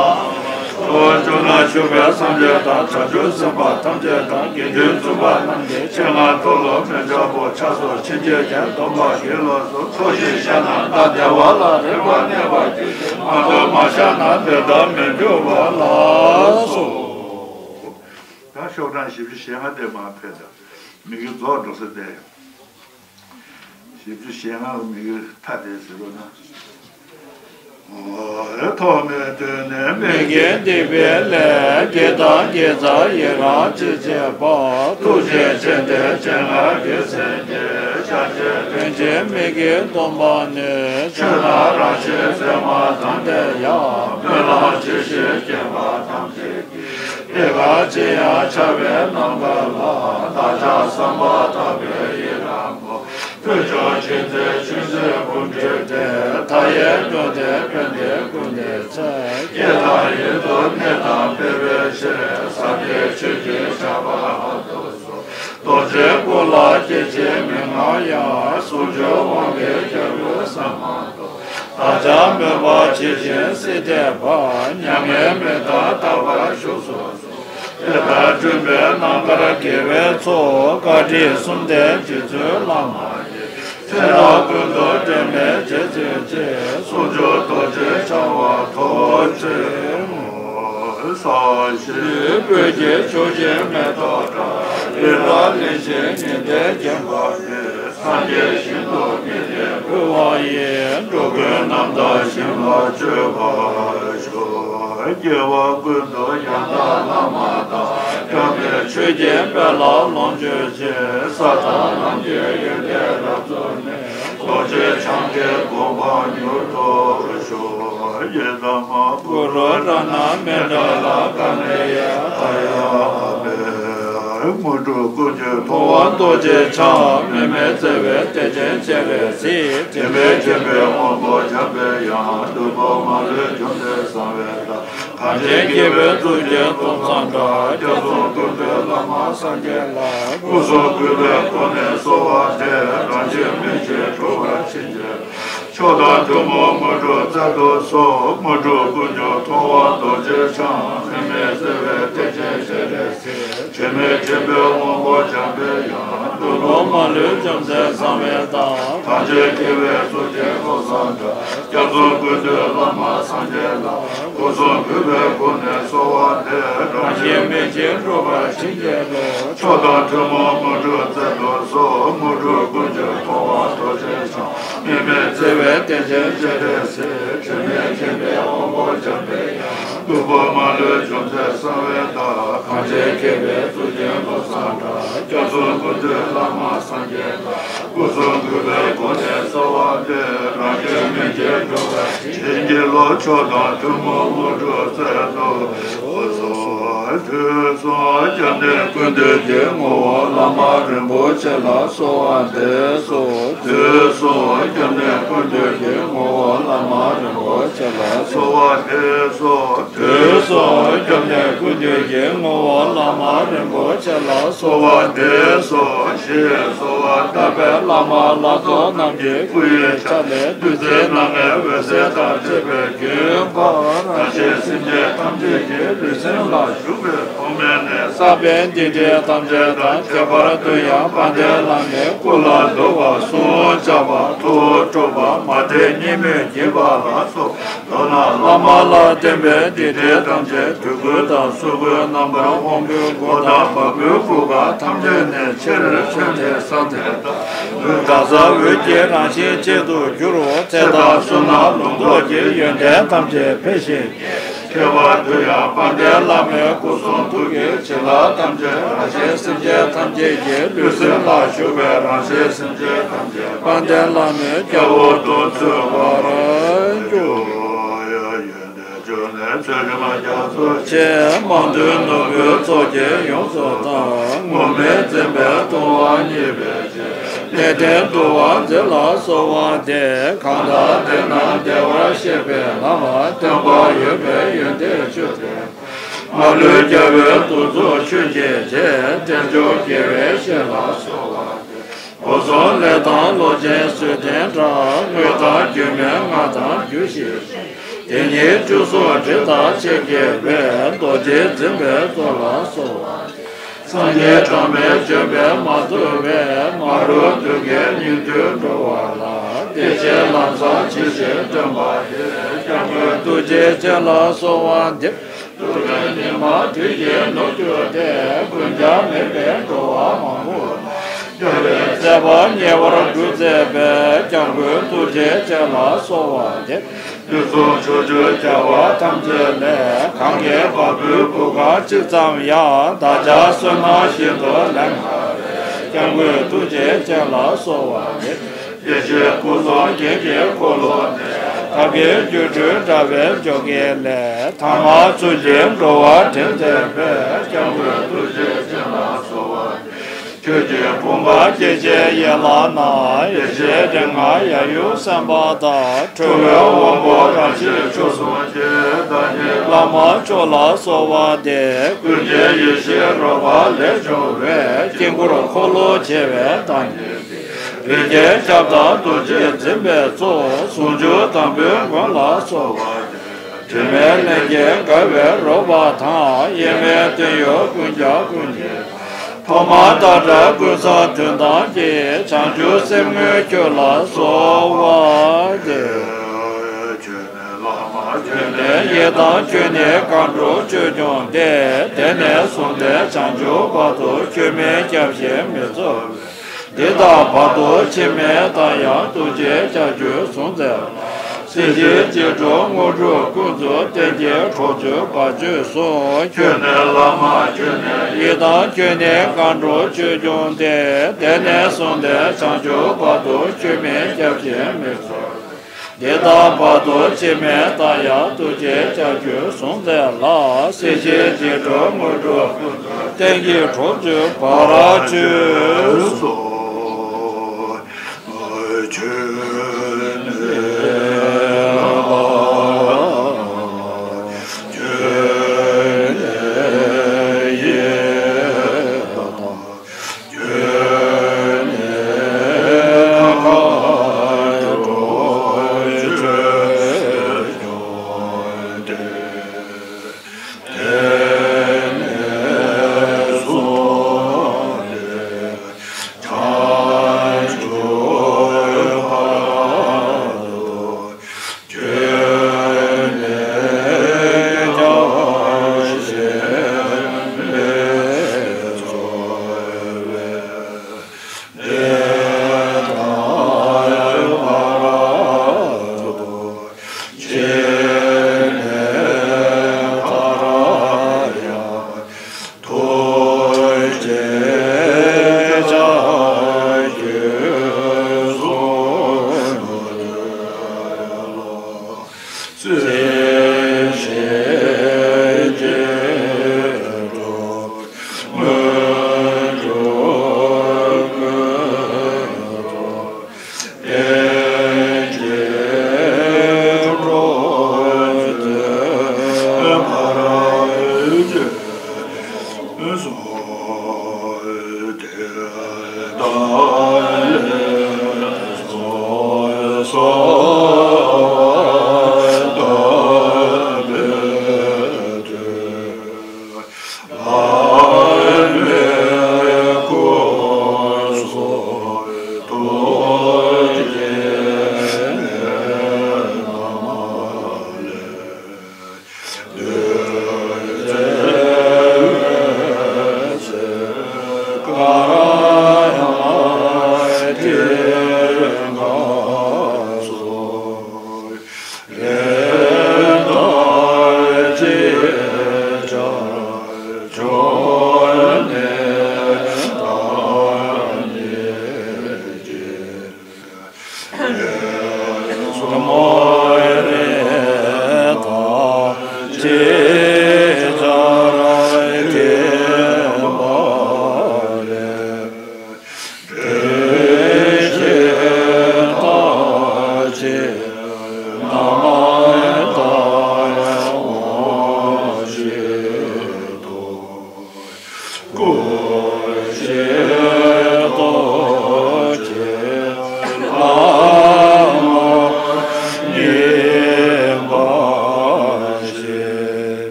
ཕྱོགས་བཅུ་ན་བཞུགས་པའི་སངས་རྒྱས་དང་བྱང་ཆུབ་སེམས་དཔའ་ཐམས་ཅད་དང་། དགེ་འདུན་བཙུན་པ་རྣམས་ཀྱི་སྤྱན་སྔར་མཐོལ་ལོ་སྨན་ལྕམ་པོ་ཕྱག་སོར་ཕྱིན་ཆད་ཀྱང་སྡོམ་པར་བགྱིའོ་ལགས་སོ། ཐོས་ཤིང་བཤད་ན་བདག་བདེ་བ་ལ་རེག་པར་གནས་པར་གྱུར་ཅིག་མ་ཐོས་མ་བཤད་ན་དེ་ལྟར་མི་འགྱུར་བ་ལགས་སོ། ད་ཤོག་གྲངས་བཞི་བཅུ་ཞེ་ལྔ་དེ་མར་ཕེབས་དང་། མི་དགེ་རྫོགས་འགྲོ་ས་དེ། བཞི་བཅུ་ཞེ་ལྔ་ལ་མི་དགེ་ཐ་དད་ཟེར་བ་ན། ཐོག་མའི་དུས་ནས་མི་དགེ་སྡིག་པའི་ལས། བགྱིས་དང་བགྱིད་མཚར་ཡི་རང་ཅི་མཆིས་པ། ཐུགས་རྗེ་ཆེ་དེ་སྤྱན་སྔར་རྒྱལ་མཚན་གྱི། ཕྱག་རྒྱའི་དོན་ཆེན་མི་དགེ་སྡོམ་པ་ནི། ཆོས་ལ་རང་བཞིན་སེམས་མ་དང་དེ་ཡང་། སྨོན་ལམ་ཇི་བཞིན་བསྐྱེད་པ་ཐམས་ཅད་ཀྱི། དེ་ག་ཅི་ཡང་བྱ་བའི་རྣམ་པ་ལ། བདག་ཅག་བསམ་པ་ཐག་པས་ཡི་རང་ངོ་། ཕུལ་བྱུང་མཁྱེན་བརྩེ་ཆོས་མཛད་སྐུ་མགྲོན་དེ། མཐའ་ཡས་འགྲོ་དོན་ཕན་བདེའི་སྐུ་འདི་མཚོན། བསྐྱེད་དང་ཡུན་དུ་གནས་དང་སྤེལ་བའི་ཕྱིར། ས་གའི་ཆོས་ཀྱི་ཆར་པ་ཧ་ཐུག་སོང་། རྡོ་རྗེའི་སྐུ་ལ་སྐྱེ་འཆི་མི་མངའ་ཡང་། ཟུང་འཇུག་དབང་གི་རྒྱལ་པོའི་ས་མ་ཐོབ། བདག་ཅག་མོས་པ་ཇི་བཞིན་སྲིད་མཐའི་བར། མྱ་ངན་མི་འདའ་རྟག་པར་བཞུགས་སུ་གསོལ། དེ་ལྟར་བསྐྲུན་པའི་རྣམ་དཀར་དགེ་བའི་ཚོགས། བཀའ་དྲིན་གསུམ་ལྡན་རྗེ་བཙུན་བླ་མ་ཡི། ཚེ་རབས་ཀུན་ཏུ་འབྲལ་མེད་རྗེ་བཙུན་རྗེ། ཟུང་འཇུག་རྡོ་རྗེ་འཆང་བ་ཐོབ་ཕྱིར། ས་གཞི་སྤོས་ཀྱི་ཕྱོགས་བཞིར་མེ་ཏོག་བཀྲ། རི་རབ་གླིང་བཞི་ཉི་ཟླས་བརྒྱན་པ་ཡི། སངས་རྒྱས་ཞིང་དུ་ཉི་ཟླས་འོད་འཕྲོ་བ་ཡི། འགྲོ་ཀུན་རྣམ་དག་ཞིང་ལ་སྤྱོད་པར་ཤོག་སྐྱེ་བ་ཀུན་ཏུ་ཡང་དག་བླ་མ་དང་། སྐྱབས་གནས་ཆོས་ཀྱི་དཔལ་ལ་ལོངས་སྤྱོད་ཅིང་། ས་དང་ལམ་གྱི་ཡོན་ཏན་རབ་རྫོགས་ནས། རྡོ་རྗེ་འཆང་གི་གོ་འཕང་མྱུར་ཐོབ་ཤོག་ཡི་དམ་གུ་རུ་རཏྣ་མཎྜལ་ཀ་ཎཱ་ཡ་ཐཱ་ཡ་ཝེ། དངོས་གྲུབ་ཀུན་གྱི་ཐུབ་དབང་རྡོ་རྗེ་འཆང་། དམིགས་མེད་བརྩེ་བའི་གཏེར་ཆེན་སྤྱན་རས་གཟིགས། དྲན་པས་མཁྱེན་པའི་དབང་པོ་འཇམ་པའི་དབྱངས། བདུད་དཔུང་མ་ལུས་འཇོམས་ཏེ་གསང་བའི་བདག་གངས་ཅན་མཁས་པའི་གཙུག་རྒྱན་ཀུན་བཟང་འདྲ། རྒྱ་མཚོ་ཀུན་འདུས་བླ་མ་སངས་རྒྱས་ལ། སྐུ་གསུང་གུས་པས་བསྐོར་ནས་གསོལ་བ་འདེབས། རང་གཞན་མི་མཇེད་འགྲོ་བའི་འཆིང་རྒྱུད། མཆོག་དང་ཐུན་མོང་དངོས་གྲུབ་སྩལ་དུ་གསོལ། དངོས་གྲུབ་ཀུན་འབྱུང་ཐུབ་དབང་རྡོ་རྗེ་འཆང་། དམིགས་མེད་བརྩེ་བའི་གཏེར་ཆེན་སྤྱན་རས་གཟིགས། དྲི་མེད་མཁྱེན་པའི་དབང་པོ་འཇམ་པའི་དབྱངས། འདུལ་བ་མ་ལུས་བཅོམ་ལྡན་གསང་བའི་བདག། ཐམས་ཅད་མཁྱེན་པའི་གཙུག་རྒྱན་ཀུན་བཟང་འདྲ། རྒྱ་མཚོ་ཀུན་འདུས་བླ་མ་སངས་རྒྱས་ལ། སྐུ་གསུང་གུས་པས་བསྐོར་ནས་གསོལ་བ་འདེབས། རང་གཞན་མི་མཇེད་འགྲོ་བའི་འཆིང་རྒྱུད་སོལ། མཆོག་དང་ཐུན་མོང་དངོས་གྲུབ་སྩལ་དུ་གསོལ། དངོས་གྲུབ་ཀུན་འབྱུང་ཐུབ་དབང་རྡོ་རྗེ་འཆང་། དམིགས་མེད་བརྩེ་བའི་གཏེར་ཆེན་སྤྱན་རས་གཟིགས། དྲི་མེད་མཁྱེན་པའི་དབང་པོ་འཇམ་པའི་དབྱངས། འདུལ་བ་མ་ལུས་འཇོམས་མཛད་གསང་བའི་བདག། གངས་ཅན་མཁས་པའི་གཙུག་རྒྱན་ཀུན་བཟང་འདྲ། རྒྱ་མཚོ་ཀུན་འདུས་བླ་མ་སངས་རྒྱས་ལ། སྐུ་གསུང་གུས་པས་བསྐོར་ནས་གསོལ་བ་འདེབས། རང་གཞན་མི་མཇེད་འགྲོ་བའི་འཆིང་རྒྱུད་སོལ། མཆོག་དང་ཐུན་མོང་དངོས་གྲུབ་སྩལ་དུ་གསོལ། དུས་གསུམ་སྐྱབས་གནས་ཀུན་འདུས་ཀྱི་ངོ་བོ་བླ་མ་རིན་པོ་ཆེ་ལ་གསོལ་བ་འདེབས་སོ། དུས་གསུམ་སྐྱབས་གནས་ཀུན་འདུས་ཀྱི་ངོ་བོ་བླ་མ་རིན་པོ་ཆེ་ལ་གསོལ་བ་འདེབས་སོ། དུས་གསུམ་སྐྱབས་གནས་ཀུན་འདུས་ཀྱི་ངོ་བོ་བླ་མ་རིན་པོ་ཆེ་ལ་གསོལ་བ་འདེབས་སོ། ཞེས་གསོལ་བ་བཏབ་པས་བླ་མ་ལྷ་ཚོགས་རྣམས་ཀྱི་སྐུ་ཡི་ཆ་ལས་བདུད་རྩིའི་སྣང་བའི་འོད་ཟེར་དང་བཅས་པས་རྒྱུན་བབས། རང་གཞན་སེམས་ཅན་ཐམས་ཅད་ཀྱི་ལུས་སེམས་ལ་ཞུགས་པའི་ཐོག་མེད་ནས་བསགས་པའི་སྡིག་སྒྲིབ་ཐམས་ཅད་དང་ཁྱད་པར་དུ་ཡང་དཔལ་ལྡན་བླ་མའི་སྐུ་ལ་འདུ་བ་གསུང་བཅག་པ་ཐུགས་སྤྲོ་བ་མ་དད་གཉིས་མོས་བགྱིས་པ་ལ་སོགས། མདོར་ན་བླ་མ་ལ་བརྟེན་པའི་སྡིག་སྒྲིབ་ཐམས་ཅད་དུས་ཀུན་དང་གསོལ་ཀུན་རྣམ་པར་ཧོམ་པའི་མགོ་དང་བ་སྤུའི་ཁུག་པ་ཐམས་ཅད་ནས་ཕྱིར་ཐོན་ཏེ་སངས་རྒྱས་དང་། འོད་གསལ་འོད་ཀྱི་རང་བཞིན་ཅན་དུ་གྱུར་རོ། ཚེ་དང་བསོད་ནམས་ལུང་རྟོགས་ཀྱི་ཡོན་ཏན་ཐམས་ཅད་འཕེལ་ཞིང་རྒྱས། མཁས་པ་དུ་ཡང་དཔལ་ལྡན་བླ་མའི་སྐུ་གསུང་ཐུགས་ཀྱི་བྱིན་རླབས་ཐམས་ཅད་རང་གཞན་སེམས་ཅན་ཐམས་ཅད་ཀྱི་ལུས་སེམས་ལ་ཞུགས་པས་རང་གཞན་སེམས་ཅན་ཐམས་ཅད་དཔལ་ལྡན་བླ་མའི་སྐྱབས་འོག་ཏུ་འཚོལ་བར་འགྱུར། ཡོན་ཏན་བཅུ་ནི་ཚུལ་ཁྲིམས་རྒྱ་མཚོ་ཆེ། དམངས་འདུས་ནོར་བུའི་ཚོགས་ཀྱིས་ཡོངས་སུ་གཏམས། ངུར་སྨྲིག་འཛིན་པའི་ལྟུང་བ་རྙེད་པའི་ཕྱིར། གནས་བརྟན་འདུལ་བ་མཛོད་ལ་གསོལ་བ་འདེབས། གང་དག་བདེ་ན་བདེ་བར་གཤེགས་པའི་ལམ། སྟོན་པ་ཡོད་པའི་ཡོན་ཏན་བཅུ་དེས། མ་ལུས་རྒྱལ་བའི་གདུག་རྩུབ་ཆོས་ཀྱི་རྗེ། དལ་འབྱོར་དགེ་བའི་བཤེས་ལ་གསོལ་བ་འདེབས། སྒོ་གསུམ་ལས་དང་བློ་ཆེན་བསོད་ལྡན་འདྲ། དངོས་དང་བརྒྱུད་མེད་སྔགས་དང་རྒྱུད་བཞི་ཆེ། དེ་ཉིད་བཅུ་གསུམ་དྲི་དང་ཕྱེད་བརྒྱན་པའི། རྡོ་རྗེ་འཛིན་པའི་གཙོ་ལ་གསོལ་བ། སངས་རྒྱས་གྲངས་མེད་བྱོན་པས་མ་ཐུལ་བའི། མ་རུངས་གདུལ་དཀའི་སྙིགས་དུས་འགྲོ་བ་ལ། བདེ་གཤེགས་ལམ་བཟང་ཇི་བཞིན་སྟོན་པ་ཡི། སྐྱབས་མགོན་ཐུགས་རྗེ་ཅན་ལ་གསོལ་བ་འདེབས། ཐུགས་ཀྱི་ཉི་མ་དུས་ཀྱིས་ནུབ་གྱུར་ཏེ། ཀུན་ཀྱང་མིད་པའི་འགྲོ་བ་མང་པོ་ལ། རྒྱལ་བའི་མཛད་པ་ཉེ་བར་བསྒྲུབ་མཛད་པའི། སྐྱབས་མགོན་ཐུགས་རྗེ་ཅན་ལ་གསོལ་བ་འདེབས། དུས་གསུམ་ཕྱོགས་བཅུའི་རྒྱལ་བ་ཐམས་ཅད་ལས། གང་གི་བ་སྤུའི་བུ་ག་གཅིག་ཙམ་ཡང་། བདག་ཅག་བསོད་ནམས་བཞིན་དུ་ལེགས་སྔགས་པའི། སྐྱབས་མགོན་ཐུགས་རྗེ་ཅན་ལ་གསོལ་བ་འདེབས། ཡེ་ཤེས་སྐུ་གསུམ་རྒྱན་གྱི་འཁོར་ལོ་ནས། ཐབས་མཁས་སྒྱུ་འཕྲུལ་དྲ་བའི་འཇོ་སྒེག་ལས། ཐ་མ་ཚུན་ཆད་འགྲོ་བ་འདྲེན་མཛད་པའི། སྐྱབས་མགོན་ཐུགས་རྗེ་ཅན་ལ་གསོལ་བ་འདེབས། ཆོས་ཀྱི་ཕུང་པོ་སྐྱེ་མཆེད་ཡན་ལག་རྣམས། ཡེ་ཤེས་རིགས་ལྔ་ཡབ་ཡུམ་སེམས་དཔའ་དང་། འཁྲུལ་པའི་དབང་པོ་རང་བཞིན་ཆོས་གསུམ་གྱི། བདག་ཉིད་བླ་མ་མཆོག་ལ་གསོལ་བ་འདེབས། ཀུན་མཁྱེན་ཡེ་ཤེས་རོལ་པ་ལས་བྱུང་བའི། དཀྱིལ་འཁོར་འཁོར་ལོ་བྱེ་བའི་བདག་ཉིད། རིགས་ཀྱི་ཁྱབ་བདག་རྡོ་རྗེ་འཛིན་པའི་གཙོ། ཟུང་འཇུག་དང་པོའི་མགོན་ལ་གསོལ་བ་འདེབས། དྲི་མེད་ལྷན་སྐྱེས་དགའ་བའི་རོལ་པ་དང་། དབྱེར་མེད་དོན་ཡོད་ཀུན་ཁྱབ་ཀུན་གྱི། ཐོག་མ་མཐའ་བྲལ་ཀུན་བཟང་དོན་དམ་གྱི། བྱང་ཆུབ་སེམས་དངོས་ཁྱོད་ལ་གསོལ་བ་འདེབས། ཁྱོད་ནི་བླ་མ་ཁྱོད་ནི་ཡི་དམ། ཁྱོད་ནི་མཁའ་འགྲོ་ཆོས་སྐྱོང་སྟེ། དེང་ནས་བཟུང་སྟེ་བྱང་ཆུབ་བར་དུ། ཁྱོད་མིན་སྐྱབས་གཞན་མི་འཚོལ་བའི། འདི་དང་བར་དུ་ཕྱིར་མི་ལྡང་ཡང་། ཐུགས་རྗེའི་ལྕགས་ཀྱུས་བཟུང་མཛད་ལ། སྲིད་ཞིའི་འཇིགས་སྐྲོད་དངོས་གྲུབ་ཀུན་སྩོལ། གཏན་གྱི་གྲོགས་མཛོད་བར་ཆོད་གསུམ། ཁྱོད་ནི་བླ་མ་ཁྱོད་ནི་ཡི་དམ། ཁྱོད་ནི་མཁའ་འགྲོ་ཆོས་སྐྱོང་སྟེ། དེང་ནས་བཟུང་སྟེ་བྱང་ཆུབ་བར་དུ། ཁྱོད་མིན་སྐྱབས་གཞན་མི་འཚོལ། འདི་དང་བར་དུ་ཕྱིར་མི་ལྡང་ཡང་། ཐུགས་རྗེའི་ལྕགས་ཀྱུས་བཟུང་མཛད་ལ། སྲིད་ཞིའི་འཇིགས་སྐྲོད་དངོས་གྲུབ་ཀུན་སྩོལ། གཏན་གྱི་གྲོགས་མཛོད་བར་ཆོད་གསུམ། ཁྱོད་ནི་བླ་མ་ཁྱོད།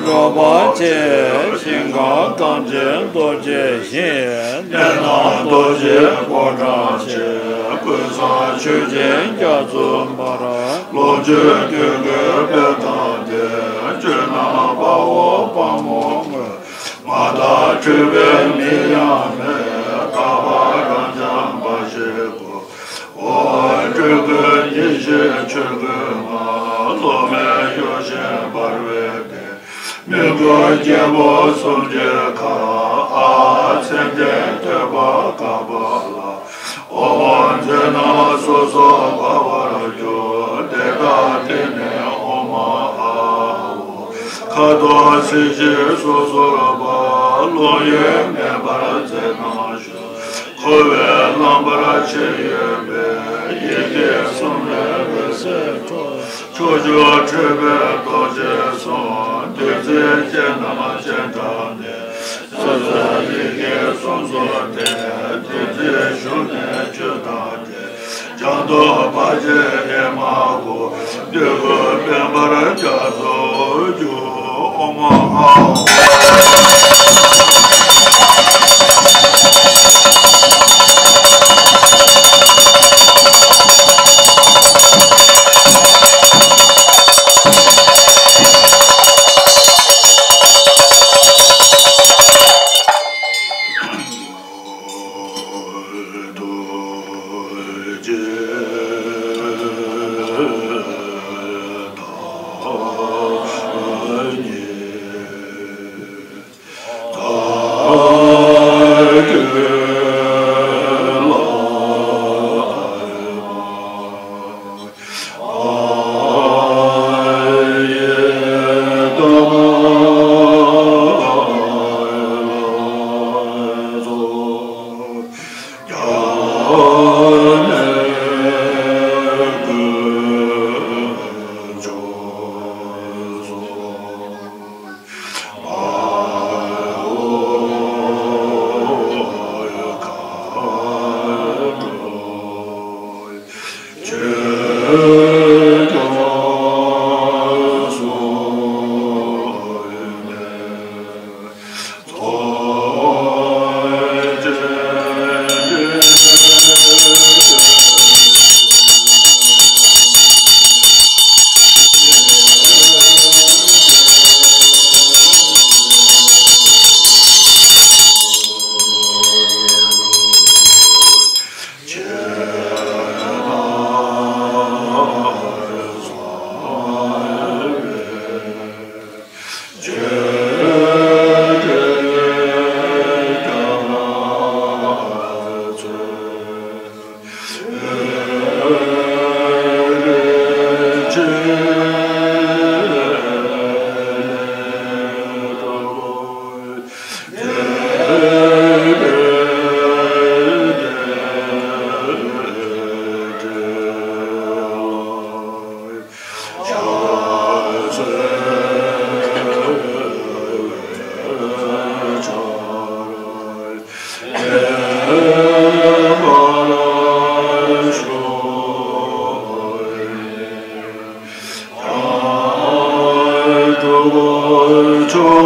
རོལ་པ་ཆེ། ཞིང་ཁམས་ཐམས་ཅད་རྡོ་རྗེ་ཞིང་། གནས་རྣམས་རྡོ་རྗེ་ཕོ་བྲང་ཆེ། ཀུན་བཟང་མཆོད་སྦྱིན་རྒྱ་མཚོ་འབར། ལོངས་སྤྱོད་དུས་ཀུན་དཔལ་དང་ལྡན། སྤྱོད་ལམ་དཔའ་བོ་དཔའ་མོ་དངོས། མ་དག་འཁྲུལ་པའི་མིང་ཡང་མེད། དག་པ་རབ་འབྱམས་འབའ་ཞིག་གོ། འོ་སྤྲུལ་སྐུ་ཉིད་ཞེས་ཆོས་སྐུ་མ། སློབ་མའི་ཡོ་བྱད་འབར་བའི་གདན། མི་མགོན་རྒྱལ་པོ་སུམ་བརྒྱའི་མཁའ། ཨ་མཚན་ལྡན་ཐོད་པ་དཀར་པོ་ལ། ཨོཾ་མཛད་རྣམས་སོ་སོར་འབར་བར་གྱུར། དེ་དག་སྟེང་ནས་ཨོཾ་ཨཱཿཧཱུྃ། ཁ་དོག་སེར་བྱེས་སོ་སོར་འབར། ལོག་གཡོ་མེད་པར་མཛད་རྣམས་བཞུགས། འཁོར་བའི་ལམ་བར་ཆད་ཡོད་པས། ཡི་གེ་གསུམ་ལས་འོད་ཟེར་འཕྲོ། ཕྱོགས་བཅུར་འཕྲོས་པའི་རྡོ་རྗེ་གསུམ། བདུད་རྩིའི་རྐྱེན་རྣམས་སྤྱན་དྲངས་ནས། སོ་སོའི་ཡི་གེ་གསུམ་སོགས་ཏེ། བདུད་རྩིའི་གཞུང་ནས་ཆོས་བཏང་སྟེ། བྱང་དུ་བར་ཆད་ཨེ་མ་གོ། འདོད་དགུ་འཕེན་པར་རྒྱ་མཚོར་གྱུར། ཨོཾ་ཨཱཿཧཱུྃ། ད་ད་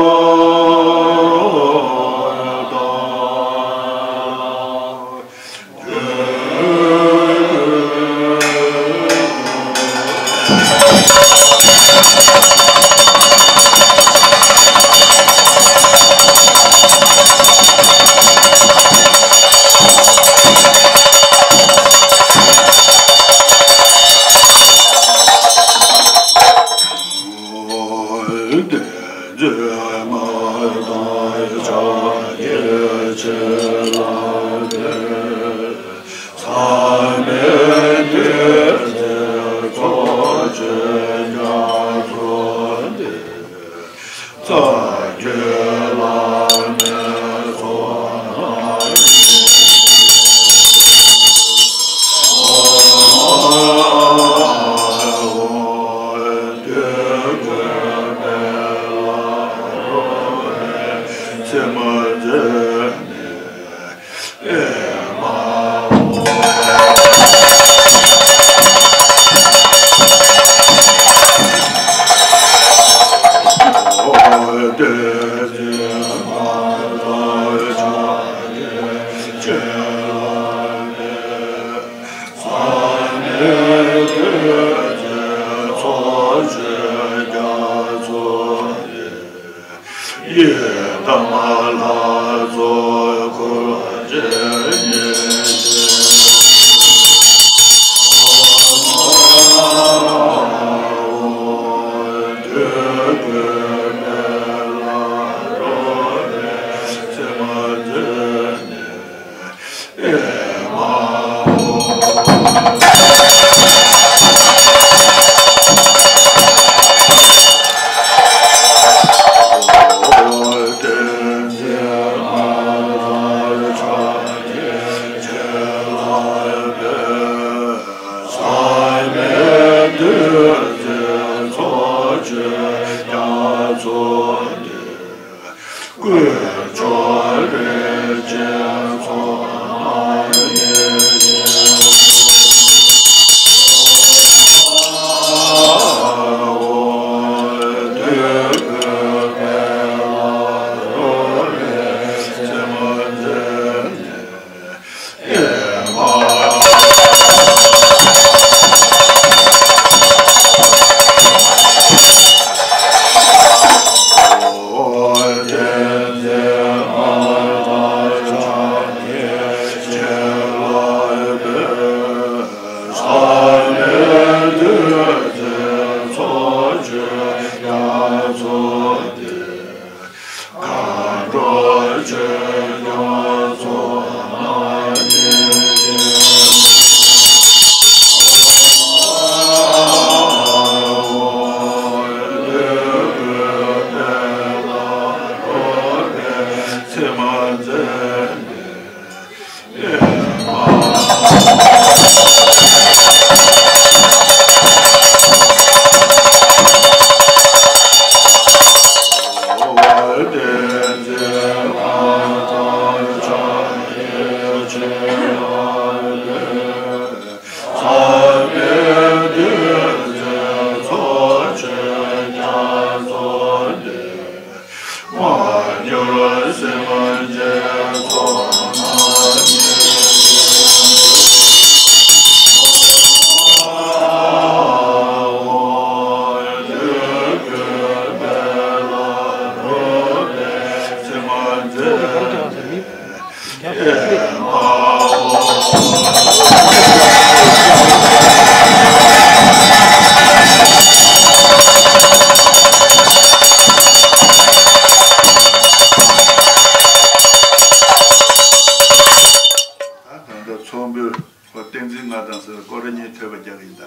ལྟ་ཚོགས་འབུལ་བསྟན་འཛིན་མངའ་ཐང་ཟེར་སྐོར་ར་གཉིས་ཐོས་པ་རྒྱག་གི་ཡིན་ད།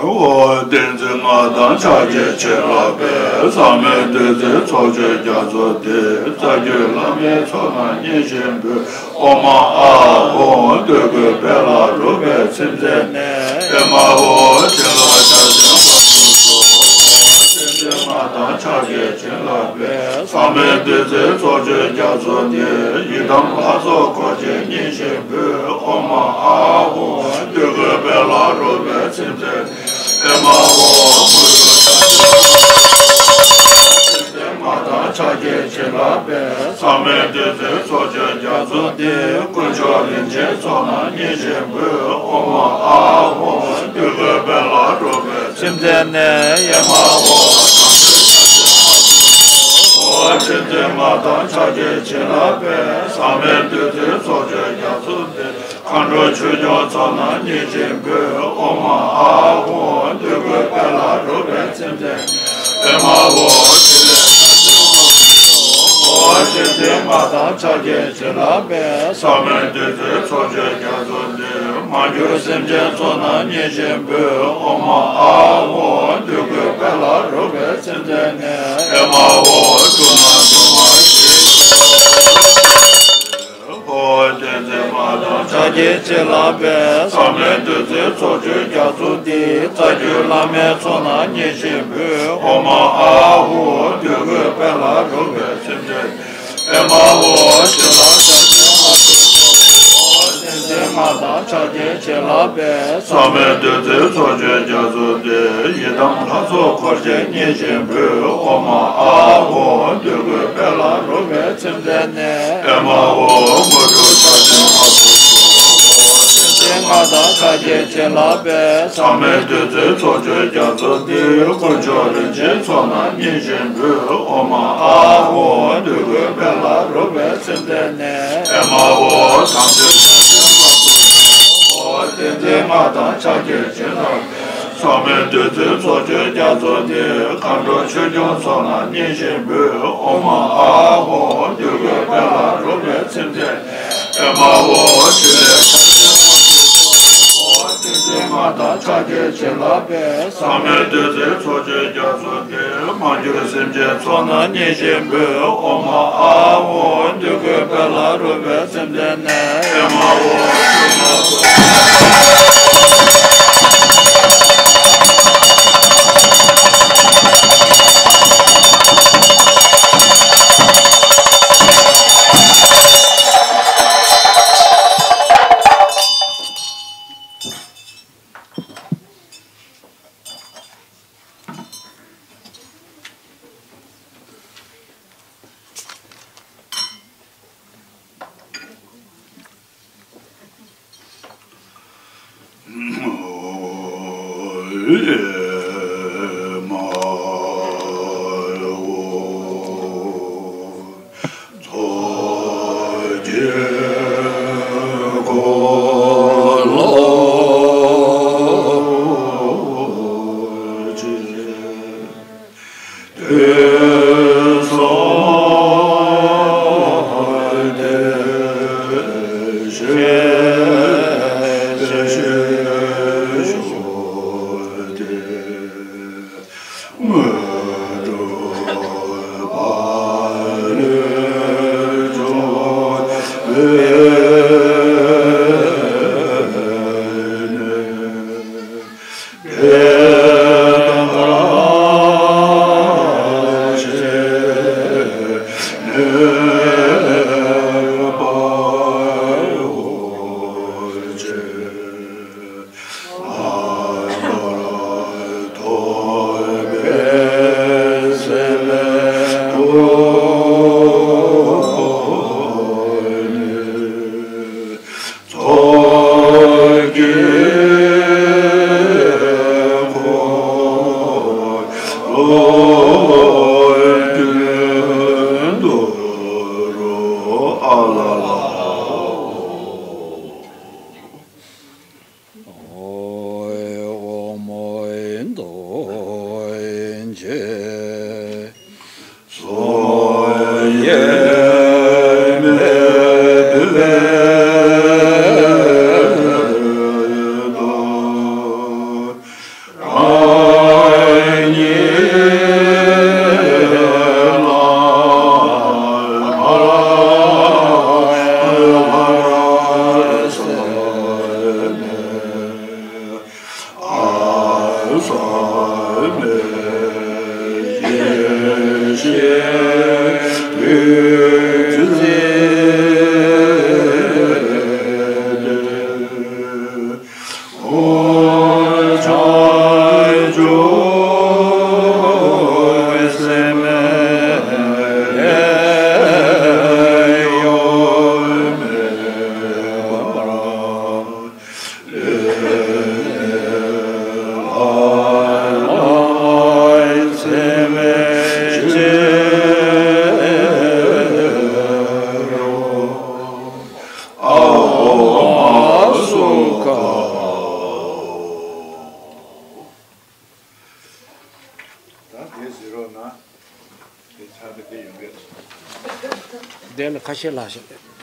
ཨོ་བསྟན་འཛིན་མངའ་ཐང་ཕྱག་རྒྱའི་བྱིན་རླབས་པས། བསམ་མེད་བདུད་རྩིའི་ཚོགས་མཆོད་རྒྱ་མཚོ་འདི། རྩ་བརྒྱུད་བླ་མའི་ཚོགས་རྣམས་བརྙེས་ཤིང་འབུལ། ཨོཾ་ཨཱཿཧཱུྃ། འདོད་དགུའི་དཔལ་ལ་རོལ་པའི་ཚིམས་མཛད་ནས། ཨེ་མ་ཧོ། བྱིན་རླབས་ཆར་ཆེན་ཕོབ་པར་ཤོག། བསྟན་འཛིན་མངའ་ཐང་ཕྱག་རྒྱའི་བྱིན་རླབས་པས། བསམ་མེད་བདུད་རྩིའི་ཚོགས་མཆོད་རྒྱ་མཚོ་འདི། ཡི་དམ་ལྷ་ཚོགས་འཁོར་བཅས་བརྙེས་ཤིང་འབུལ། ཨོཾ་ཨཱཿཧཱུྃ། འདོད་དགུའི་དཔལ་ལ་རོལ་པའི་ཚིམས་མཛད། ཨེ་མ་ཧོ། དངོས་གྲུབ་ཆར་ཆེན་ བདུད་རྩི་ཚོགས་མཆོད་རྒྱ་མཚོ་འདི། དཀོན་མཆོག་རིན་ཆེན་ཚོགས་རྣམས་མཉེས་བཞིན་འབུལ། ཨོཾ་ཨཱཿཧཱུྃ། འདོད་དགུའི་དཔལ་ལ་རོལ་པའི་ཚིམས་རྟེན་ནས། ཨེ་མ་ཧོ། ཨོ། ཏིང་འཛིན་སྔགས་དང་ཕྱག་རྒྱའི་བྱིན་རླབས་དཔལ། ཟག་མེད་བདུད་རྩིའི་ཚོགས་མཆོད་རྒྱ་མཚོ་འདི། མཁའ་འགྲོ་ཆོས་སྐྱོང་ཚོགས་རྣམས་མཉེས་བཞིན་འབུལ། ཨོཾ་ཨཱཿཧཱུྃ། འདོད་དགུའི་དཔལ་ལ་རོལ་པའི་ཚིམས་རྟེན། ཨེ་མ་ཧོ། ཕྲིན་ལས་རྟགས་བཅུ་དབང་པོས་སྒྲོལ། ཨོ། ཏིང་འཛིན་སྔགས་དང་ཕྱག་རྒྱའི་བྱིན་རླབས་དཔལ། ཟག་མེད་བདུད་རྩིའི་ཚོགས་མཆོད་རྒྱ་མཚོ་འདི། མར་གྱུར་སེམས་ཅན་ཚོགས་རྣམས་མཉེས་བཞིན་འབུལ། ཨོཾ་ཨཱཿཧཱུྃ། འདོད་དགུའི་དཔལ་ལ་རོལ་པའི་ཚིམས་རྟེན་ནས། ཨེ་མ་ཧོ། དྲུང་ནས་དྲུང་བར་བཞུགས། ཨོ། ཏིང་འཛིན་སྔགས་དང་ཕྱག་རྒྱའི་བྱིན་རླབས་དཔལ། ཟག་མེད་བདུད་རྩིའི་ཚོགས་མཆོད་རྒྱ་མཚོ་འདི། རྩ་བརྒྱུད་བླ་མའི་ཚོགས་རྣམས་མཉེས་བཞིན་འབུལ། ཨོཾ་ཨཱཿཧཱུྃ། འདོད་དགུའི་དཔལ་ལ་རོལ་པའི་ཚིམས་རྟེན། ཨེ་མ་ཧོ། བྱིན་རླབས་དང་ལྡན་པ། ཨོ། ཏིང་འཛིན་སྔགས་དང་ཕྱག་རྒྱའི་བྱིན་རླབས་དཔལ། ཟག་མེད་བདུད་རྩིའི་ཚོགས་མཆོད་རྒྱ་མཚོ་འདི། ཡི་དམ་ལྷ་ཚོགས་འཁོར་བཅས་མཉེས་བཞིན་འབུལ། ཨོཾ་ཨཱཿཧཱུྃ། འདོད་དགུའི་དཔལ་ལ་རོལ་པའི་ཚིམས་རྟེན་ནས། ཨེ་མ་ཧོ། དངོས་གྲུབ་ཕྱག་ཆེན་དབང་པོ་སྒྲོལ། ཏིང་འཛིན་སྔགས་དང་ཕྱག་རྒྱའི་བྱིན་རླབས་དཔལ། ཟག་མེད་བདུད་རྩིའི་ཚོགས་མཆོད་རྒྱ་མཚོ་འདི། དཀོན་མཆོག་རིན་ཆེན་ཚོགས་རྣམས་མཉེས་བཞིན་འབུལ། ཨོཾ་ཨཱཿཧཱུྃ། འདོད་དགུའི་དཔལ་ལ་རོལ་པའི་ཚིམས་རྟེན་ནས། ཨེ་མ་ཧོ། དམ་ཆོས་ཕྱག་ཆེན་དབང་པོ་སྒྲོལ། ཏིང་འཛིན་སྔགས་དང་ཕྱག་རྒྱའི་བྱིན་རླབས། ཟག་མེད་བདུད་རྩིའི་ཚོགས་མཆོད་རྒྱ་མཚོ་འདི། མཁའ་འགྲོ་ཆོས་སྐྱོང་ཚོགས་རྣམས་མཉེས་བཞིན་འབུལ། ཨོཾ་ཨཱཿཧཱུྃ། འདོད་དགུའི་དཔལ་ལ་རོལ་པའི་ཚིམས་རྟེན། ཨེ་མ་ཧོ། ཕྲིན་ལས་ཕྱག་ཆེན་དབང་པོ་སྒྲོལ། ཨོ། ཏིང་འཛིན་སྔགས་དང་ཕྱག་རྒྱའི་བྱིན་རླབས་དཔལ། ཟག་མེད་བདུད་རྩིའི་ཚོགས་མཆོད་རྒྱ་མཚོ་འདི། མར་གྱུར་སེམས་ཅན་ཚོགས་རྣམས་མཉེས་བཞིན་འབུལ། ཨོཾ་ཨཱཿཧཱུྃ། འདོད་དགུའི་དཔལ་ལ་རོལ་པའི་ཚིམས་རྟེན་ནས། ཨེ་མ་ཧོ། དེ་ཚར་དེ་དེ་ཡོང་གི་རེད། དེ་ལ་ཁ་ཤས་ལྷག་ཤག